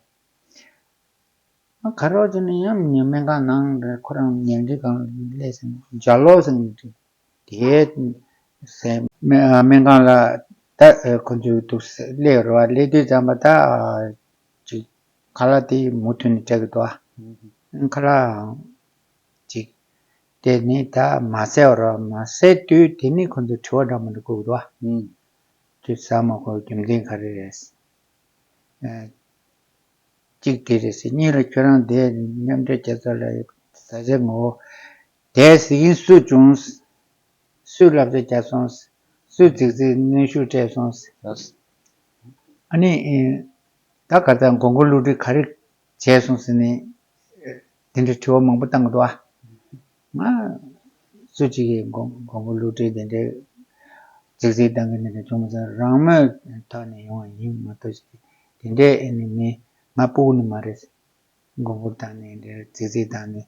ང་ག་རོགས་བྱས་ནས་ཡང་སྨན་ཁང་ནང་རེད། ཁོ་རང་ཉལ་ཁྲི་སྒང་ལ་སླེབས་ཟིན་འཇའ་ལོ་ཟིན་དེ་སེ་སྨན་ཁང་ལ་ད་ཁོ་ཚོའི་འདུག་སླེབས་རོགས་སླེབས་དུས་ཙམ་པ་ད་ཅིག་ཁ་ལག་དེ་མུ་མཐུད་ནས་སྤྲད་ཀྱི་འདུག་ཨ། ཁ་ལག་ཅིག་དེ་ནི་ད་མ་ཟས་རོགས་མ་ཟས་དུས་དེ་ནི་ཁོ་ཚོ་དྲི་བ་འདྲ་མི་འདྲ་བསྐུར་གྱི་འདུག་ཨ། དུས་ཟ་མ་དགོས་རྒྱུ་མཚན་ག་རེ་རེད། གཅིག་དེ་རེད་ཟེར། གཉིས་ལ་ཁྱོད་རང་དེ་མཉམ་འབྲེལ་རྒྱལ་ཚོགས་ལ་ཟ་བྱེད་ངོ་། དེ་ཟེར་གིན་སུ་བྱུང་། སུས་བསླབ་བྱ་རྒྱག་སོང་། སུས་རྫིག་རྫིག་གནོན་ཤུགས་སྤྲད་སོང་། ཨ་ནི་ད་ག་ད་མགོ་སྐོར་བསླུ་བྲིད་ག་རེ་བྱས་སོང་ཟེར་ནས་དེ་འདྲའི་དྲི་བ་མང་པོ་བཏང་གི་འདུག་ཨ། ང་སུ་གཅིག་གིས་མགོ་མགོ་སྐོར་བསླུ་བྲིད་དེ་འདྲའི་རྫིག་རྫིག་བཏང་གི་དེ་འདྲ་བྱུང་མ་སོང་། རང་མོས་ཐོག་ནས་ཡོང་བ་ཡིན་མ་གཏོགས་ཅིག་དེ་འདྲའི་ཨ་ནི་མི་ང་སྤུ་གུ་ནི་མ་རེད། མགོ་སྐོར་བཏང་ནས་འདྲ་རྫིག་རྫིག་བཏང་ནས་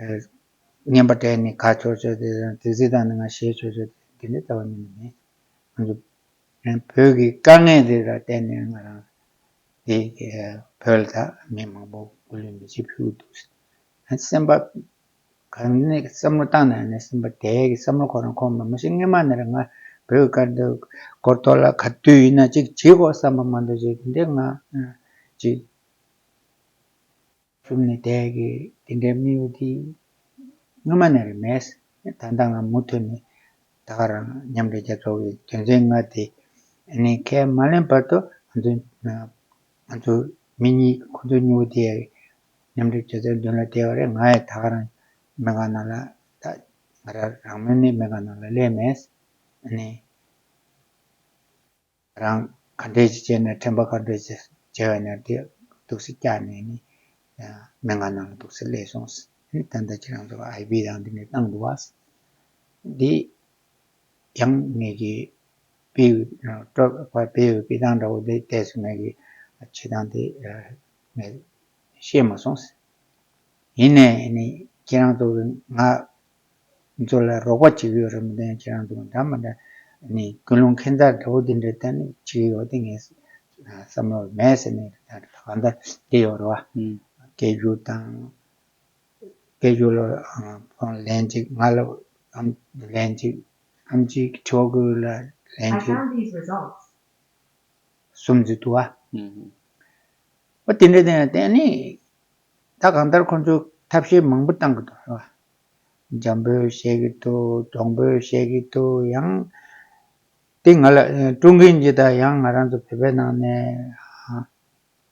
ཨ་རྔན་པ་སྤྲད་ནས་ག་ཆོག་ཆོག་དེ་རྫིག་རྫིག་བཏང་ནས་ང་ཞེད་ཆོག་ཆོག་དེ་འདྲའི་ལྟ་བ་ནི་མེད། ང་ཚོ་བོད་ཀྱི་དཀའ་ངལ་དེ་ལ་བརྟེན་ནས་ང་རང་དེ་བོད་ལ་ད་མི་མང་པོ་སྐུ་ལུས་མེ་ལྕེ་ཕུལ་འདུག་སེམས་པ་གང་ནས་བསམ་བློ་བཏང་ནས་ནས་སེམས་པ་དལ་གྱི་བསམ་བློ་ཁོ་རང་ཁོང་མ་མ་ཤེས། སྔོན་མ་ནས་རེད། ང་བོད་ཀྱི་སྐད་འདི་སྐོར་ཐོག་ལ་ག་དུས་ཡིན་ན་ཅིག་བྱེད་དགོས་བསམ་པ་མ་གཏོགས་ཅིག་འདི་ང་ཅིག་ཤུབས་ནས་དལ་གྱི་དེ་འདྲའི་དམིགས་ཡུལ་དེ་སྔོན་མ་ནས་རེད་མེད། ད་ལྟ་ང་མུ་མཐུད་ནས་ད་ག་རང་མཉམ་འབྲེལ་རྒྱལ་ཚོགས་ཀྱི་དོན་ཚན་ལྔ་དེ་ནི་ཁས་མ་ལེན་བར་དུ་ང་ཚོ་ང་ཚོ་མི་གཉིས་ཁོ་ཚོ་གཉིས་པོ་དེ་མཉམ་འབྲེལ་རྒྱལ་ཚོགས་མདུན་ལ་བསྡད་པ་རེད། ང་ཡི་ད་ག་རང་སྨན་ཁང་ནང་ལ་ད་ང་རང་རང་མོས་ནས་སྨན་ཁང་ནང་ལ་སླེབས་མེད། ཨ་ནི་རང་ག་འདྲས་ཅིག་བྱས་ནས་དྲན་པ་ག་འདྲས་ཅིག་བྱས་པ་ནས་དེ་འདུག་སེ་བཀྱགས་ནས་ནི་སྨན་ཁང་ནང་ལ་འདུག་སེ་སླེབས་སོང་། ཨ་ནི་ད་ལྟ་ཁྱེད་རང་ཚོ་ཨའི་བི་དང་འདི་འདྲས་བཏང་འདུག་བ། འདི་ཡང་ངེད་ཀྱི་དཔེ་སྤྲོ་བ་དཔེ་དཔེ་སྟངས་འདྲ་བོ་དེ་བལྟས་སོང་། ངེད་ཀྱི་བྱེད་སྟངས་དེ་ངས་ཤེས་མ་སོང་། ཡིན་ནའི་ནི་ཁྱེད་རང་ཚོ་གི་ང་ཚོ་ལ་རོགས་པ་བྱེད་ཀྱི་ཡོད་རེད་མི་འདུག་ཁྱེད་རང་ཚོ་འདྲ་མི་འདྲ་ནི་ཀུན་སློང་ཁྱད་མཚར་འདྲ་བོ་དེ་འདྲ་གཏན་ནས་བྱེད་ཀྱི་ཡོད་དེ་ངས་བསམ་བློ་མེད་ཟེར་ནས་ད་གང་ལྟར་དེ་ཡོད་རེད་བ། སྐད་སྒྱུར་དང་། སྐད་སྒྱུར་ལ་ཕོན་ལན་གཅིག་ང་ལ་ཨམ་ལན་གཅིག་ཨམ་གཅིག་གྲོགས་ཀུན་ལ་ལན་གཅིག་གསུམ་ཙམ་འདུག་བ། ཨོ་དེ་འདྲ་དེ་དེ་ནི་ད་གང་ལྟར་ཁོང་ཚོས་ཐབས་ཤེས་མང་པོ་བཏང་གི་འདུག་རེད་བ། འཇམ་པོས་བཤད་ཀྱི་འདུག། གདོང་པོས་བཤད་ཀྱི་འདུག། ཡང་དེ་ང་ལ་ཀྲུང་གིན་གྱི་ད་ཡང་ང་རང་ཚོ་བོད་པའི་ནང་ནས་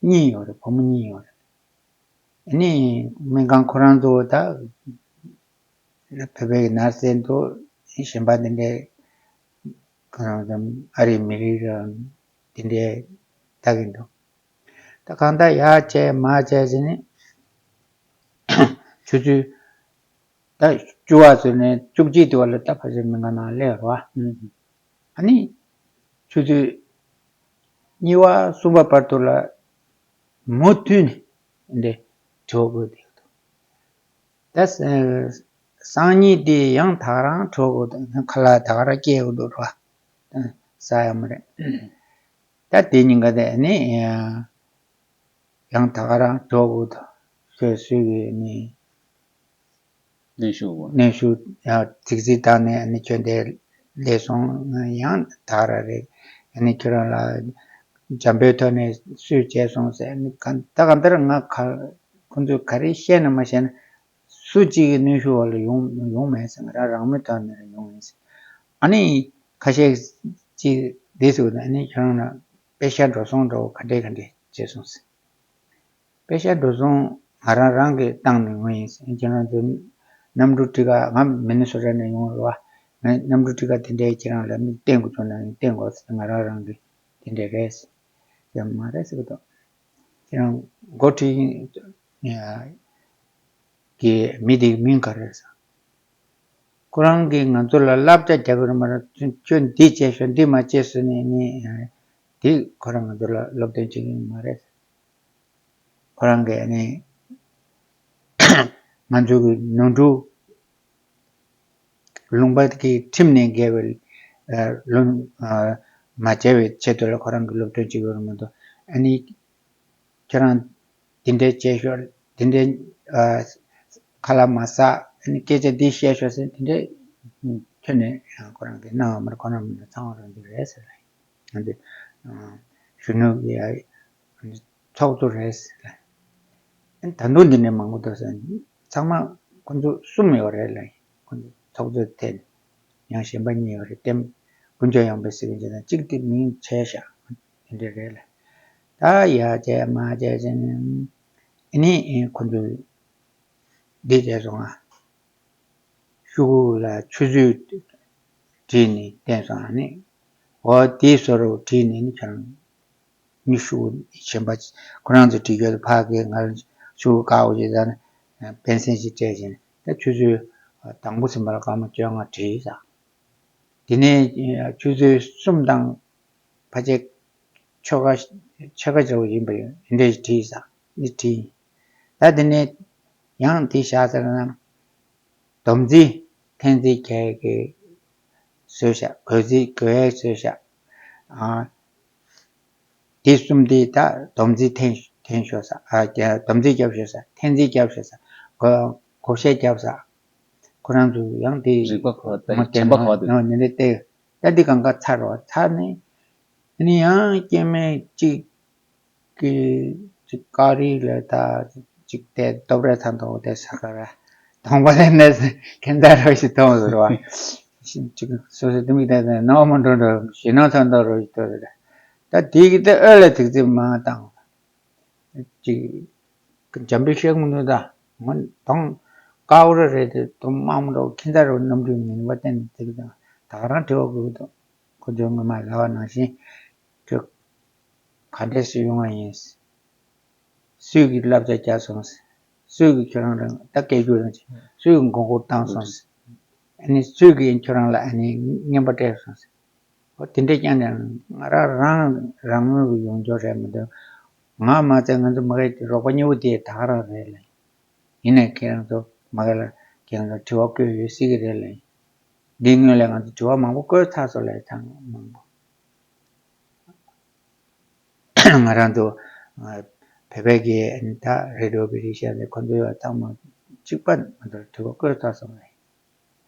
གཉིས་ཡོད་རེད། བུ་མོ་གཉིས་ཡོད་རེད། ཨ་ནི་སྨན་ཁང་ཁོ་རང་ཚོ་ད་བོད་པའི་ནར་སེ་འདུག། གཞན་པ་དེ་འདྲའི་ཁོ་རང་ཚོ་ཨ་རི་མི་རིགས་རང་དེ་འདྲའི་ལྟ་གི་འདུག། ད་གང་ལྟར་ཡར་བྱས་མར་བྱས་ཟེར་ནས་ཆུ་ཚོད་ད་བཅུ་པ་ཚོ་ནས་བཅུ་གཅིག་དེ་བར་ལ་ད་ཕལ་ཆེར་སྨན་ཁང་ནང་སླེབས་རོགས། ཨ་ནི་ཆུ་ཚོད་གཉིས་པ་གསུམ་པ་བར་དུ་ལ་མུ་མཐུད་ནས་འདི་གྲོགས་པོ་དེ་ད་སང་ཉིན་དེ་ཡང་ད་ག་རང་གྲོགས་པོ་དང་ཁ་ལག་ད་ག་རང་སྐྱེལ་དགོས་འདུག་རོགས། ཟ་ཡ་མ་རེད། ད་དེ་ཉིན་ག་དེ་ནི་ཡང་ད་ག་རང་གྲོགས་པོ་དང་སོ་སོའི་གི་ནི་གནོན་ཤུགས་པ། གནོན་ཤུགས་ཡང་རྫིག་རྫིག་བཏང་ནས་ཨ་ནི་ཁྱོད་འདིར་སླེབས་སོང་། ཡང་ད་ག་རང་རེད། ཨ་ནི་ཁྱོད་རང་ལ་འཇམ་པོའི་ཐོག་ནས་སུས་བྱས་སོང་ཟེར། ཨ་ནི་ག་ད་གང་ལྟར་ང་ག་ཁོང་ཚོས་ག་རེ་བཤད་ན་མ་བཤད་ན་སུ་གཅིག་གི་གནོན་ཤུགས་འོག་ལ་ཡོང་ཡོང་མེད་ཟེར། ང་རང་རང་མོས་ཐོག་ནས་ཡོང་ཡིན་ཟེར། ཨ་ནི་ ཁ་ཤས་ཅིག་འདི་ཟེར་བ་ནི་ཁྱོད་རང་ལ་པེ་ཤ་འགྲོ་སོང་འདྲ་བོ་ག་འདྲས་ག་འདྲས་བྱས་སོང་ཟེར། པེ་ཤ་འགྲོ་སོང་ང་རང་རང་གིས་བཏང་ནས་ཡོང་ཡིན་ཟེར། ཁྱེད་རང་ཚོ་གནམ་གྲུ་ཊི་ཀ་ང་མི་ནི་སོ་ཊ་ནས་ཡོང་རེད་བ། ང་གནམ་གྲུ་ཊི་ཀ་དེ་འདྲས་ཁྱེད་རང་ལ་མི་བསྟན་དགོས་བྱུང་ན་བསྟན་དགོས་ཟེར། ང་རང་རང་གིས་དེ་འདྲས་རེད་ཟེར། ཡང་མ་རེད་ཟེར་གི་འདུག་ཁྱེད་རང་འགོ་ཁྲིད་ཀྱི་མི་དེའི་མིང་ག་རེ་རེད་ཟེར། ཁོ་རང་གིས་ང་ཚོ་ལ་བསླབ་བྱ་རྒྱག་གི་རེད་མ་རེད། ཁྱོད་འདི་བྱས་ཤོག་འདི་མ་བྱེད་ཟེར་ནས་ནི་དེ་ཁོ་རང་ང་ཚོ་ལ་སློབ་སྟོན་བྱེད་ཀྱི་མ་རེད། ཁོ་རང་གིས་ནི་ང་ཚོ་གི་ནོར་འཁྲུལ་ལུང་པ་གི་ཁྲིམས་ནས་འགལ་བའི་ལུང་མ་བྱས་པའི་ཆེད་དུ་ལ་ཁོ་རང་གིས་སློབ་སྟོན་བྱེད་ཀྱི་ཡོད་རེད་མ་གཏོགས། ཨ་ནི་ཁྱེད་རང་འདི་འདྲས་བྱས་ཤོག་འདི་འདྲས་ཨ་ཁ་ལག་མ་ཟ། ཨ་ནི་སྐད་ཆ་འདི་བཤད་ཤོག་ཟེར་འདི་འདྲས་ཁྱོན་ནས་ཡང་ཁོ་རང་གིས་གནང་བ་མ་རེད། ཁོ་རང་མི་འདྲ་ཚང་མ་རང་འདི་རེད་ཟེར་ལ། ང་ཚོ་གཞོན་ནུ་གི་ཨ་ཚོགས་གཙོ་རེད་ཟེར་ལ། ཨ་ནི་ད་དུང་འདི་འདྲས་མང་པོ་འདུག་ཟེར། ཚང་མ་ཁོ་ཚོ་གསུམ་ཡོད་རེད་ལ། ཁོ་ཚོ་ཚོགས་གཙོ་དེ་ཡང་གཞན་པ་གཉིས་ཡོད་རེད། ལྟད་མོ་ཀུན་སྤྱོད་ཡངས་པའི་སྲིད་པའི་འཇིག་རྟེན་གཅིག་དེ་མིང་ཆད་ཤག་དེ་འདྲས་རེད་ལ། ད་ཡ་བྱས་མ་བྱས་བྱས་ནས་ཨ་ནི་ཁོ་ཚོས་འདི་བྱས་སོང་ང་། ཤོག་གུ་ལ་ཆུ་ཚོད་བྲིས་ནས་བསྟན་སོང་ཨ་ནི། འོ་དེའི་བཟོ་འདྲ་བོ་བྲིས་ནས་ནི་ཁྱོད་རང་ནི་ཤོག་གུ་གཞན་པ་ཁོ་རང་ཚོ་བྲིས་རྒྱུ་དེ་ཕ་གིར་ང་ལ་ཤོག་གུ་དཀར་པོ་ཞིག་དང་པེན་སིལ་ཞིག་སྤྲད་བྱས་ནས། ད་ཆུ་ཚོད་དང་པོ་ཟིན་པ་ལ་སྐར་མ་བཅོ་ལྔ་བྲིས་ས། དེ་ནས་ཆུ་ཚོད་གསུམ་དང་ཕལ་ཆེར་ཕྱེད་ཀ་ཕྱེད་ཀ་ཙམ་ཡིན་པ་ཡིན་འདྲ་ཞིག་བྲིས་ས་ནི་བྲིས། ད་དེ་ནས་ཡང་དེ་བཞག་ཚར་ན། སྡོམ་རྩིས་འཐེན་རྩིས་རྒྱག་གི་བཟོས་ཤག་བགོ་རྩིས་བགོ་ཡས་བཟོས་ཤག་ཨ། དེ་གསུམ་དེ་ད་སྡོམ་རྩིས་འཐེན་འཐེན་ཤོག་ཟེར། ཨ་རྒྱ་སྡོམ་རྩིས་རྒྱབ་ཤོག་ཟེར། འཐེན་རྩིས་རྒྱབ་ཤོག་ཟེར། བགོ་བགོ་བཤའ་རྒྱབ་ཟེར། ཁོ་རང་ཚོ་ཡང་དེ་རིག་པ་གོ་བ་ལྟ་ཡི་དྲན་པ་གོ་བ་ལྟ་ཡི་ནི་དེ་ད་འདི་གང་ག་ཚར་རོ། ཚར་ནས་ཨ་ནི་ཡང་སྐྱེ་དམན་གཅིག་གི་ཅིག་ཀ་རི་ལ་ད་ཅིག་དེ་སྟོབས་ར་ཚ་མདོག་དེ་ས་ཀ་ར་དང་པོ་ལས་ནས་ཁྱེད་ད་རོ་ཞིག་གཏོང་ཟེར་བ། ཅིག་སོ་སོ་དེ་མིག་དེ་ནང་མ་འགྲོ་འགྲོ་ཞེད་སྣང་ཚ་མདོག་རོ་ཞིག་གཏོང་ཟེར། ད་དེ་གི་དེ་ཨོ་ལ་ཐིག་ཚིག་མ་བཏང་། ཅིག་འཇམ་པོ་བཤད་ཀྱི་མི་འདུག་ད་ང་དང་ཀ་བོ་ར་རེད་དེ་དུང་དམར་མོ་འདྲ་བོ་ཁྱེད་ད་རོ་རྣམ་འགྱུར་ངན་པ་བསྟན་ནས་དེ་གི་དང་ད་ག་རང་དྲི་བ་དགོས་ཀྱི་འདུག་ཁོ་ཚོས་ངོ་མ་ལབ་པ་ནང་བཞིན་ཁྱོད་ག་འདྲས་སུ་ཡོང་བ་ཡིན། སུས་ཀྱིས་བསླབ་བྱ་རྒྱག་སོང་། སུས་ཀྱིས་ཁྱོད་རང་རང་ད་སྐད་སྒྱུར་རང་བྱས། སུས་ཀྱིས་མགོ་སྐོར་བཏང་སོང་། ཨ་ནི་སུས་ཀྱིས་ཁྱོད་རང་ལ་ཨ་ནི་རྔན་པ་སྤྲད་སོང་། འོ་དེ་འདྲས་ཀྱང་ནས་ང་རང་རང་རང་ངོས་ཀྱི་ཡོང་ཆོག་རེད་མི་འདུག་ང་མ་ཚད་ང་ཚོ་མ་གི་རོགས་པ་གཉིས་པོ་དེ་ད་ག་རང་རེད་ལ། ཡིན་ནའི་ཁྱེད་རང་ཚོ་མ་གི་ལ་ཁྱེད་རང་ཚོ་དྲི་བ་བཀོད་ཡོད་སྲིད་ཀྱི་རེད་ལ། འདིའི་སྔོན་ལ་ང་ཚོ་དྲི་བ་མང་པོ་བཀོད་ཚར་སོང་ལ་ད་མང་པོ། ང་རང་ཚོ་བོད་པའི་གི་ད་རེ་ཌི་ཡོ་བི་རི་ཤན་དེ་ཁོ་ཚོའི་བ་ཚང་མ་གཅིག་པ་ང་ཚོར་དྲི་བ་བཀོད་ཚར་སོང་རེད།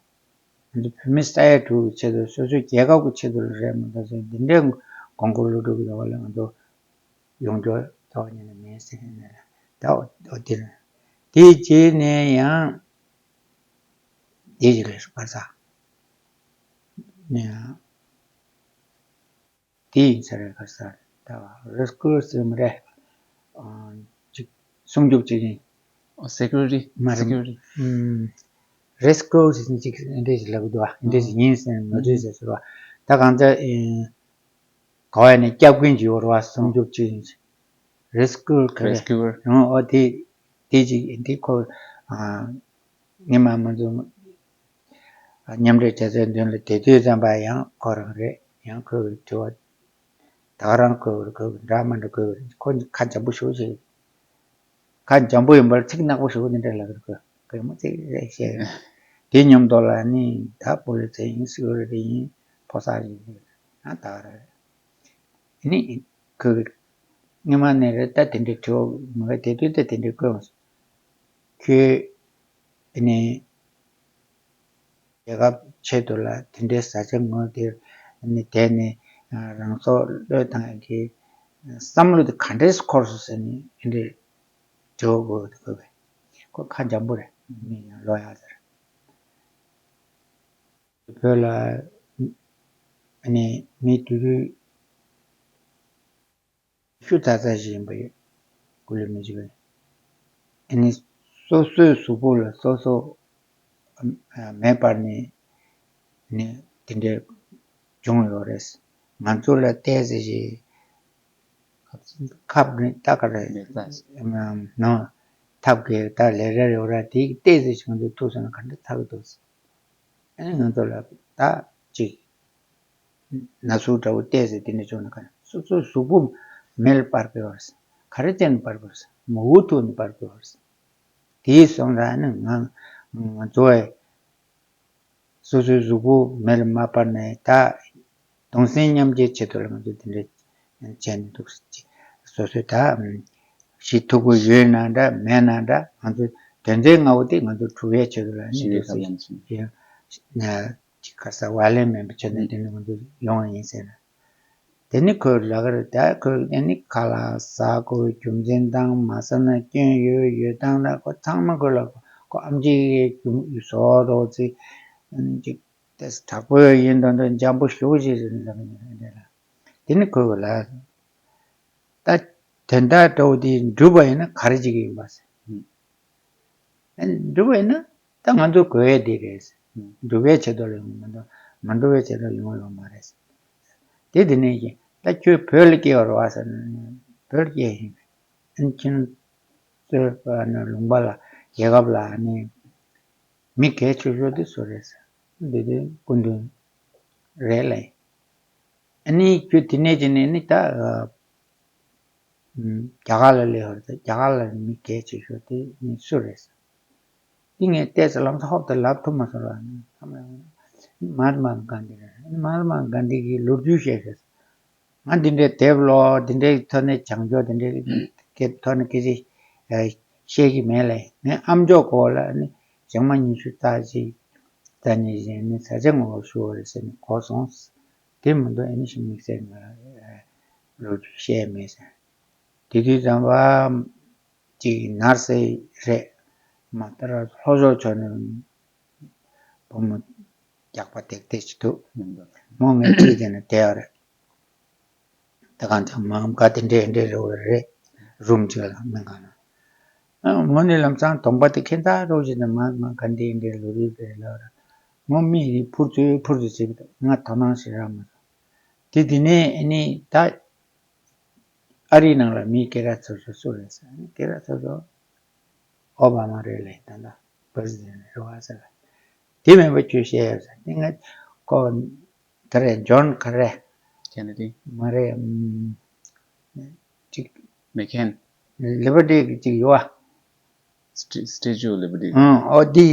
ང་ཚོ་བོད་མི་ས་ཡ་དྲུག་གི་ཆེད་དུ་སོ་སོའི་རྒྱལ་ཁབ་ཀྱི་ཆེད་དུ་རེད་མ་གཏོགས་ཚོ་འདི་འདྲའི་དགོངས་སྐོར་སློབ་ཕྲུག་གི་འདྲ་བ་ལ་ང་ཚོ་ཡོང་རྒྱུ་ཐོག་ཉིད་ནས་མེད་ཟེར་ནས་ད་འོ་འོ་དེ་རེད། དེའི་རྗེས་ནས་ཡང་དེ་ཞིག་རེད་སོ་ག་ས་ནས་ཡང་། དེ་ཡིན་ས་རེད་ག་ས་རེད། ད་རེ་སྐུལ་ཟེར་མི་རེད། ཨ་ཅིག་སྲུང་སྐྱོབ་བྱེད་མཁན། ཨོ་སེ་ཀུ་རི་ཊི། མ་རེད། སེ་ཀུ་རི་ཊི། ཨུམ། རེ་སྐུལ་ཟེར་ཅིག་འདྲ་ཞིག་ལབ་གི་འདུག་བ། འདྲ་ཞིག་ཡིན་ཟེར་ནས་ངོ་སྤྲོད་ཟེར་ཟེར་བ། ད་གང་ལྟར་ཨེ་ག་བ་ནས་སྐྱབས་མགོན་ཅིག་ཡོད་རེད་བ། སྲུང་སྐྱོབ་བྱེད་མཁན་ཅིག་རེ་སྐུལ་ག་རེ། རེ་སྐུལ། ཨོ་དེ་དེ་ཅིག་འདི་ཁོ་ཨ། ཉི་མ་མི་འཛོམས། མཉམ་འབྲེལ་རྒྱལ་ཚོགས་མདུན་ལ་དེ་དུས་ཙམ་པ་ཡང་ཁོ་རང་རེད། ཡང་ཁོས་དྲི་བ་ད་ག་རང་ཁོས་ཁོས་འདྲ་མི་འདྲ་ཁོས་ཁོ་ཁ་འཇམ་པོ་ཞེ་པོ་ཞིག་ཁ་འཇམ་པོ་ཡིན་པར་ཚིག་ནག་པོ་ཞེ་པོ་འདི་འདྲ་ལབ་རེད། ཁོས་ཁོས་མོ་ཚིག་རེ་བཤད། དེ་མཉམ་དུ་ལ་ནི་ད་པོ་ལི་ཚེ་ཡིན། སི་ཀུ་རི་ཊི་ཡིན། ཕོ་གསར་ཡིན། ཡང་ད་ག་རང་རེད། ནི་ཁོས་སྔོན་མ་ནས་རེད། ད་དེ་འདྲའི་དྲི་བ་མ་གི་དེ་དུས་ད་དེ་འདྲའི་བཀོད་འོང་། ཁྱོད་ནི་རྒྱལ་ཁབ་ཆེད་དུ་ལ་དེ་འདྲའི་བཟའ་བཅའ་ངོས་དེར་ནི་བསྡད་ནས་རང་སྲོག་བློས་བཏང་གི་བསམ་བློ་དེ་ག་འདྲས་འཁོར་སོང་ཟེར་ནས་དེ་འདྲའི་དྲི་བ་བཀོད་དེ་བཀོད་པས། ཁོ་ཁ་འཇམ་པོ་རེད། མི་ཡང་ལོ་ཡག་ཟེར། བོད་ལ་ ཨ་ནི་མི་དུས་དུས་ཤུ་ཚ་ཚ་ཞིག་ཡིན་པ་ཡོད། སྐུ་ལས་མི་བྱེད་པ་ཡིན། ཨ་ནི་སོ་སོའི་གཟུགས་པོ་ལ་སོ་སོ་མེ་སྤར་ནས་ནི་དེ་འདྲའི་བྱུང་ཡོད་རེད། ང་ཚོ་ལ་བལྟས་ཟེར་ཞིག་ཁབ་ནི་ད་ག་རེ་ནང་ཐབ་ཀའི་ད་ལས་ར་ཡོད་ར་དེ་བལྟས་ཟེར་ཞིག་ང་ཚོ་ཐུག་སོང་ན་ག་འདྲ་ཐག་འདུག་ཨ་ནི་ང་ཚོ་ལ་ད་ཅིག་ན་ཟུག་འདྲ་བོ་བལྟས་ཟེར་དེ་འདྲ་བྱུང་ན་ག་སོ་སོའི་གཟུགས་པོ་མེ་ལ་སྤར་དགོས་པ་རེད། ག་རེ་བྱས་ནས་སྤར་དགོས་རེད། མ་འུ་ཐུག་ནས་སྤར་དགོས་པ་རེད། དེའི་སོང་ཙང་ནི་ང་ང་ཚོ་བས་སོ་སོའི་གཟུགས་པོ་མེ་ལ་མ་སྤར་ནས་ད་གདུང་སེམས་མཉམ་སྐྱེད་ཆེད་དུ་ལ་ང་ཚོ་དེ་འདྲ་བྱས་ནས་འདུག་སོ་སོའི་ད་ཞི་མཐུག་པོ་ཡོད་ན་འདྲ་མེད་ན་འདྲ་ང་ཚོ་དོན་ཚན་ལྔ་པོ་དེ་ང་ཚོ་གྲུབ་པའི་ཆེད་དུ་ལ་ནི་ཞི་བའི་འདུག་ཐབས་ལམ་ཟེར། ཅིག་ག་ས་བ་ལན་མེད་པའི་ཆ་ནས་དེ་ནི་ང་ཚོ་ཡོང་བ་ཡིན་ཟེར་ན། དེ་ནི་ཁོས་ལབ་ཀྱི་རེད། ད་ཁོས་དེ་ནི་ཁ་ལག་ཟ་དགོས་རྒྱུ་མཚན་དང་མ་ཟ་ན་སྐྱོན་ཡོད་ཡོད་སྟངས་ལ་ཁོ་ཚང་མ་ཁོས་ལབ། ཁོ་ཨམ་ཆིའི་རྒྱུ་བཟོ་རོགས་ཚེ་ཅིག་དེ་དྲག་པོ་ཡིན་དོན་དུ་འཇམ་པོ་ཞུགས་ཅིག་ཟེར་ནས་ལབ་ཀྱི་རེད་ལ། དེ་ནི་ཁོས་ལབ། ད་དོན་དག་འདྲ་བོ་དེ་འགྲུབ་པ་ཡིན་ན་ག་རེ་བྱེད་ཀྱི་ཡིན་པ་ཟེར། ཨ་འགྲུབ་པ་ཡིན་ན་ད་ང་ཚོ་དགོས་ཡས་དེ་རེད། འགྲུབ་པའི་ཆེད་དུ་ལ་ཡོང་མ་གཏོགས་མ་འགྲུབ་པའི་ཆེད་དུ་ཡོང་ཡོང་མ་རེད། དེ་དེ་ནས་ཀྱི་ད་ཁྱོད་བོད་ལ་སྐྱེས་པ་རེད་བ་ཟེར་ན་བོད་ལ་སྐྱེས་ཡིན། ཨ་ནི་ཁྱེད་ཚོའི་ལུང་པ་ལ་རྒྱལ་ཁབ་ལ་ཨ་ནི་མི་གལ་ཆེ་ཤོས་དེ་སུ་རེད་ཟེར། འདི་དེ་སྐུ་མདུན་རེད་ལབ་ཡིན། ཨ་ནི་ཁྱོད་དེ་ནས་ཀྱི་ནས་ནི་ད་རྒྱ་གར་ལ་སླེབས་པ་རེད། རྒྱ་གར་ལ་མི་གལ་ཆེ་ཤོས་དེ་ནི་སུ་རེད་ཟེར། དེ་ངས་བལྟས་ཚེ་ལམ་སང་ཧོབ་ཏེ་ལབ་ཐུབ་མ་སོང་ར། ནི་ཚང་མས་མ་ཧཱ་ཏ་མ་གྷན་དྷི་རེད། ཨ་ནི་མ་ཧཱ་ཏ་མ་གྷན་དྷི་གི་ལོ་རྒྱུས་བཤད་ཤེས། ང་འདི་འདྲའི་དེབ་ཀློག་འདི་འདྲའི་ཐོག་ནས་བྱང་ཕྱོགས་འདི་འདྲའི་གི་ཐོག་ནས་སྐད་ཆ་བཤད་ཀྱི་མེད་ལས། ངས་ཨ་མཆོག་གོ་ལ་ནི་ཞག་མ་ཉི་ཤུ་རྩ་གཅིག་རྩ་གཉིས་ཡིན་ནི་ས་ཆ་ངོ་བོ་ཞུ་བ་རེད་ཟེར་ནས་གོ་སོང་། དེ་མི་འདུག་ཨ་ནི་ཞིག་དམིགས་བསལ་ང་ལོ་རྒྱུས་བཤད་མེད་ཟེར། དེ་དུས་ཙམ་པ་ཅིག་ནར་སི་རེད། མ་ཏར་ལྷོ་ཕྱོགས་ཕྱོགས་ནས་བུ་མོ་རྒྱགས་པ་དེག་དེ་ཅིག་འདུག་མོ་ངའི་ཁྲིད་དེ་ནས་བསྡད་ཡོད་རེད། ད་གང་ལྟར་མ་ག་དེ་འདྲས་འདྲས་རེད་བ་རེད། རུམ་གཅིག་ལ་མི་གང་ན། ཨ་མོ་ནི་ལམ་སང་གདོང་པ་དེ་ཁྱེད་ཚ་རོགས་བྱས་ནས་མ་མ་ག་འདྲས་འདྲས་ལོ་རེད་རེད་ལབ་ར། མོ་མིག་རིག་ཕུར་ཚུར་ཕུར་ཚུར་བྱེད་པ་ང་དོ་སྣང་ཞིག་རག་མ་སོང་། དེ་དེ་ནས་ཨ་ནི་ད་ཨ་རིའི་ནང་ལ་མི་སྐད་གྲགས་ཚ་ཤོས་སུ་རེད་ཟེར། ཨ་ནི་སྐད་གྲགས་ཚ་ཤོས་ཨོ་བྷ་མ་རེད་ལབ་ཡིན། ད་ལྟ་པེ་རེ་སི་ཌེན་ཊི་རེད་བ་ཟེར་ལ། དེ་མིན་པ་ཁྱོད་བཤད་ཡོད་ཟེར། དེ་ང་ཁོ་ག་རེ་ཇོན་ག་རེ། ཁེ་ནེ་ཌི། མ་རེད། ཨམ། ཅིག་མེག་ཁེན། ལི་བར་ཊི་གི་ཅིག་ཡོད་བ། སི་ཊེ་ཅུ་ལི་བར་ཊི། ཨང་། ཨོ་འདི་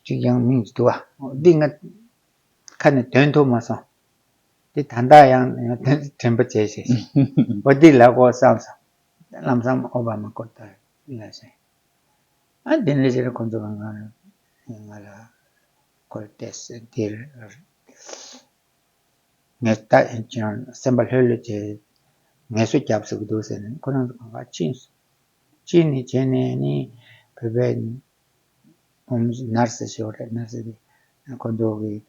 ཅིག་ཡང་མིང་ཅིག་འདུག་བ། ཨོ་འདི་ང་ཁ་ནས་འདོན་ཐུབ་མ་སོང་། འདི་ད་ལྟ་ཡང་ཡང་དྲན་པ་བརྗེད་བྱས་ཤིག་ཨོ་འདི་ལབ་དགོས་བསམ་སོང་། ལམ་སང་ཨོ་བྷ་མ་སྐོར་ལྟ་ལ་ཟེར། ཨ་དེ་འདྲ་ཞིག་ལ་ཁོང་ཚོ་གང་ག་ང་ལ་ཁོ་ལ་བལྟས་ཟེར་དེར། ངས་ད་ཁྱེད་རང་སེམས་པ་ལྷོད་ལྷོད་བྱས་ངལ་གསོ་རྒྱབ་ཟེར་གི་འདུག་ཟེར་ནས་ཁོ་རང་ཚོ་གང་ག་ཕྱིན་སོང་། ཕྱིན་ནས་བྱས་ནས་ནི་བོད་པའི་ཨོམ་ནར་སི་ཞིག་ཡོད་རེད། ནར་སི་དེ་ཁོ་ཚོ་གིས་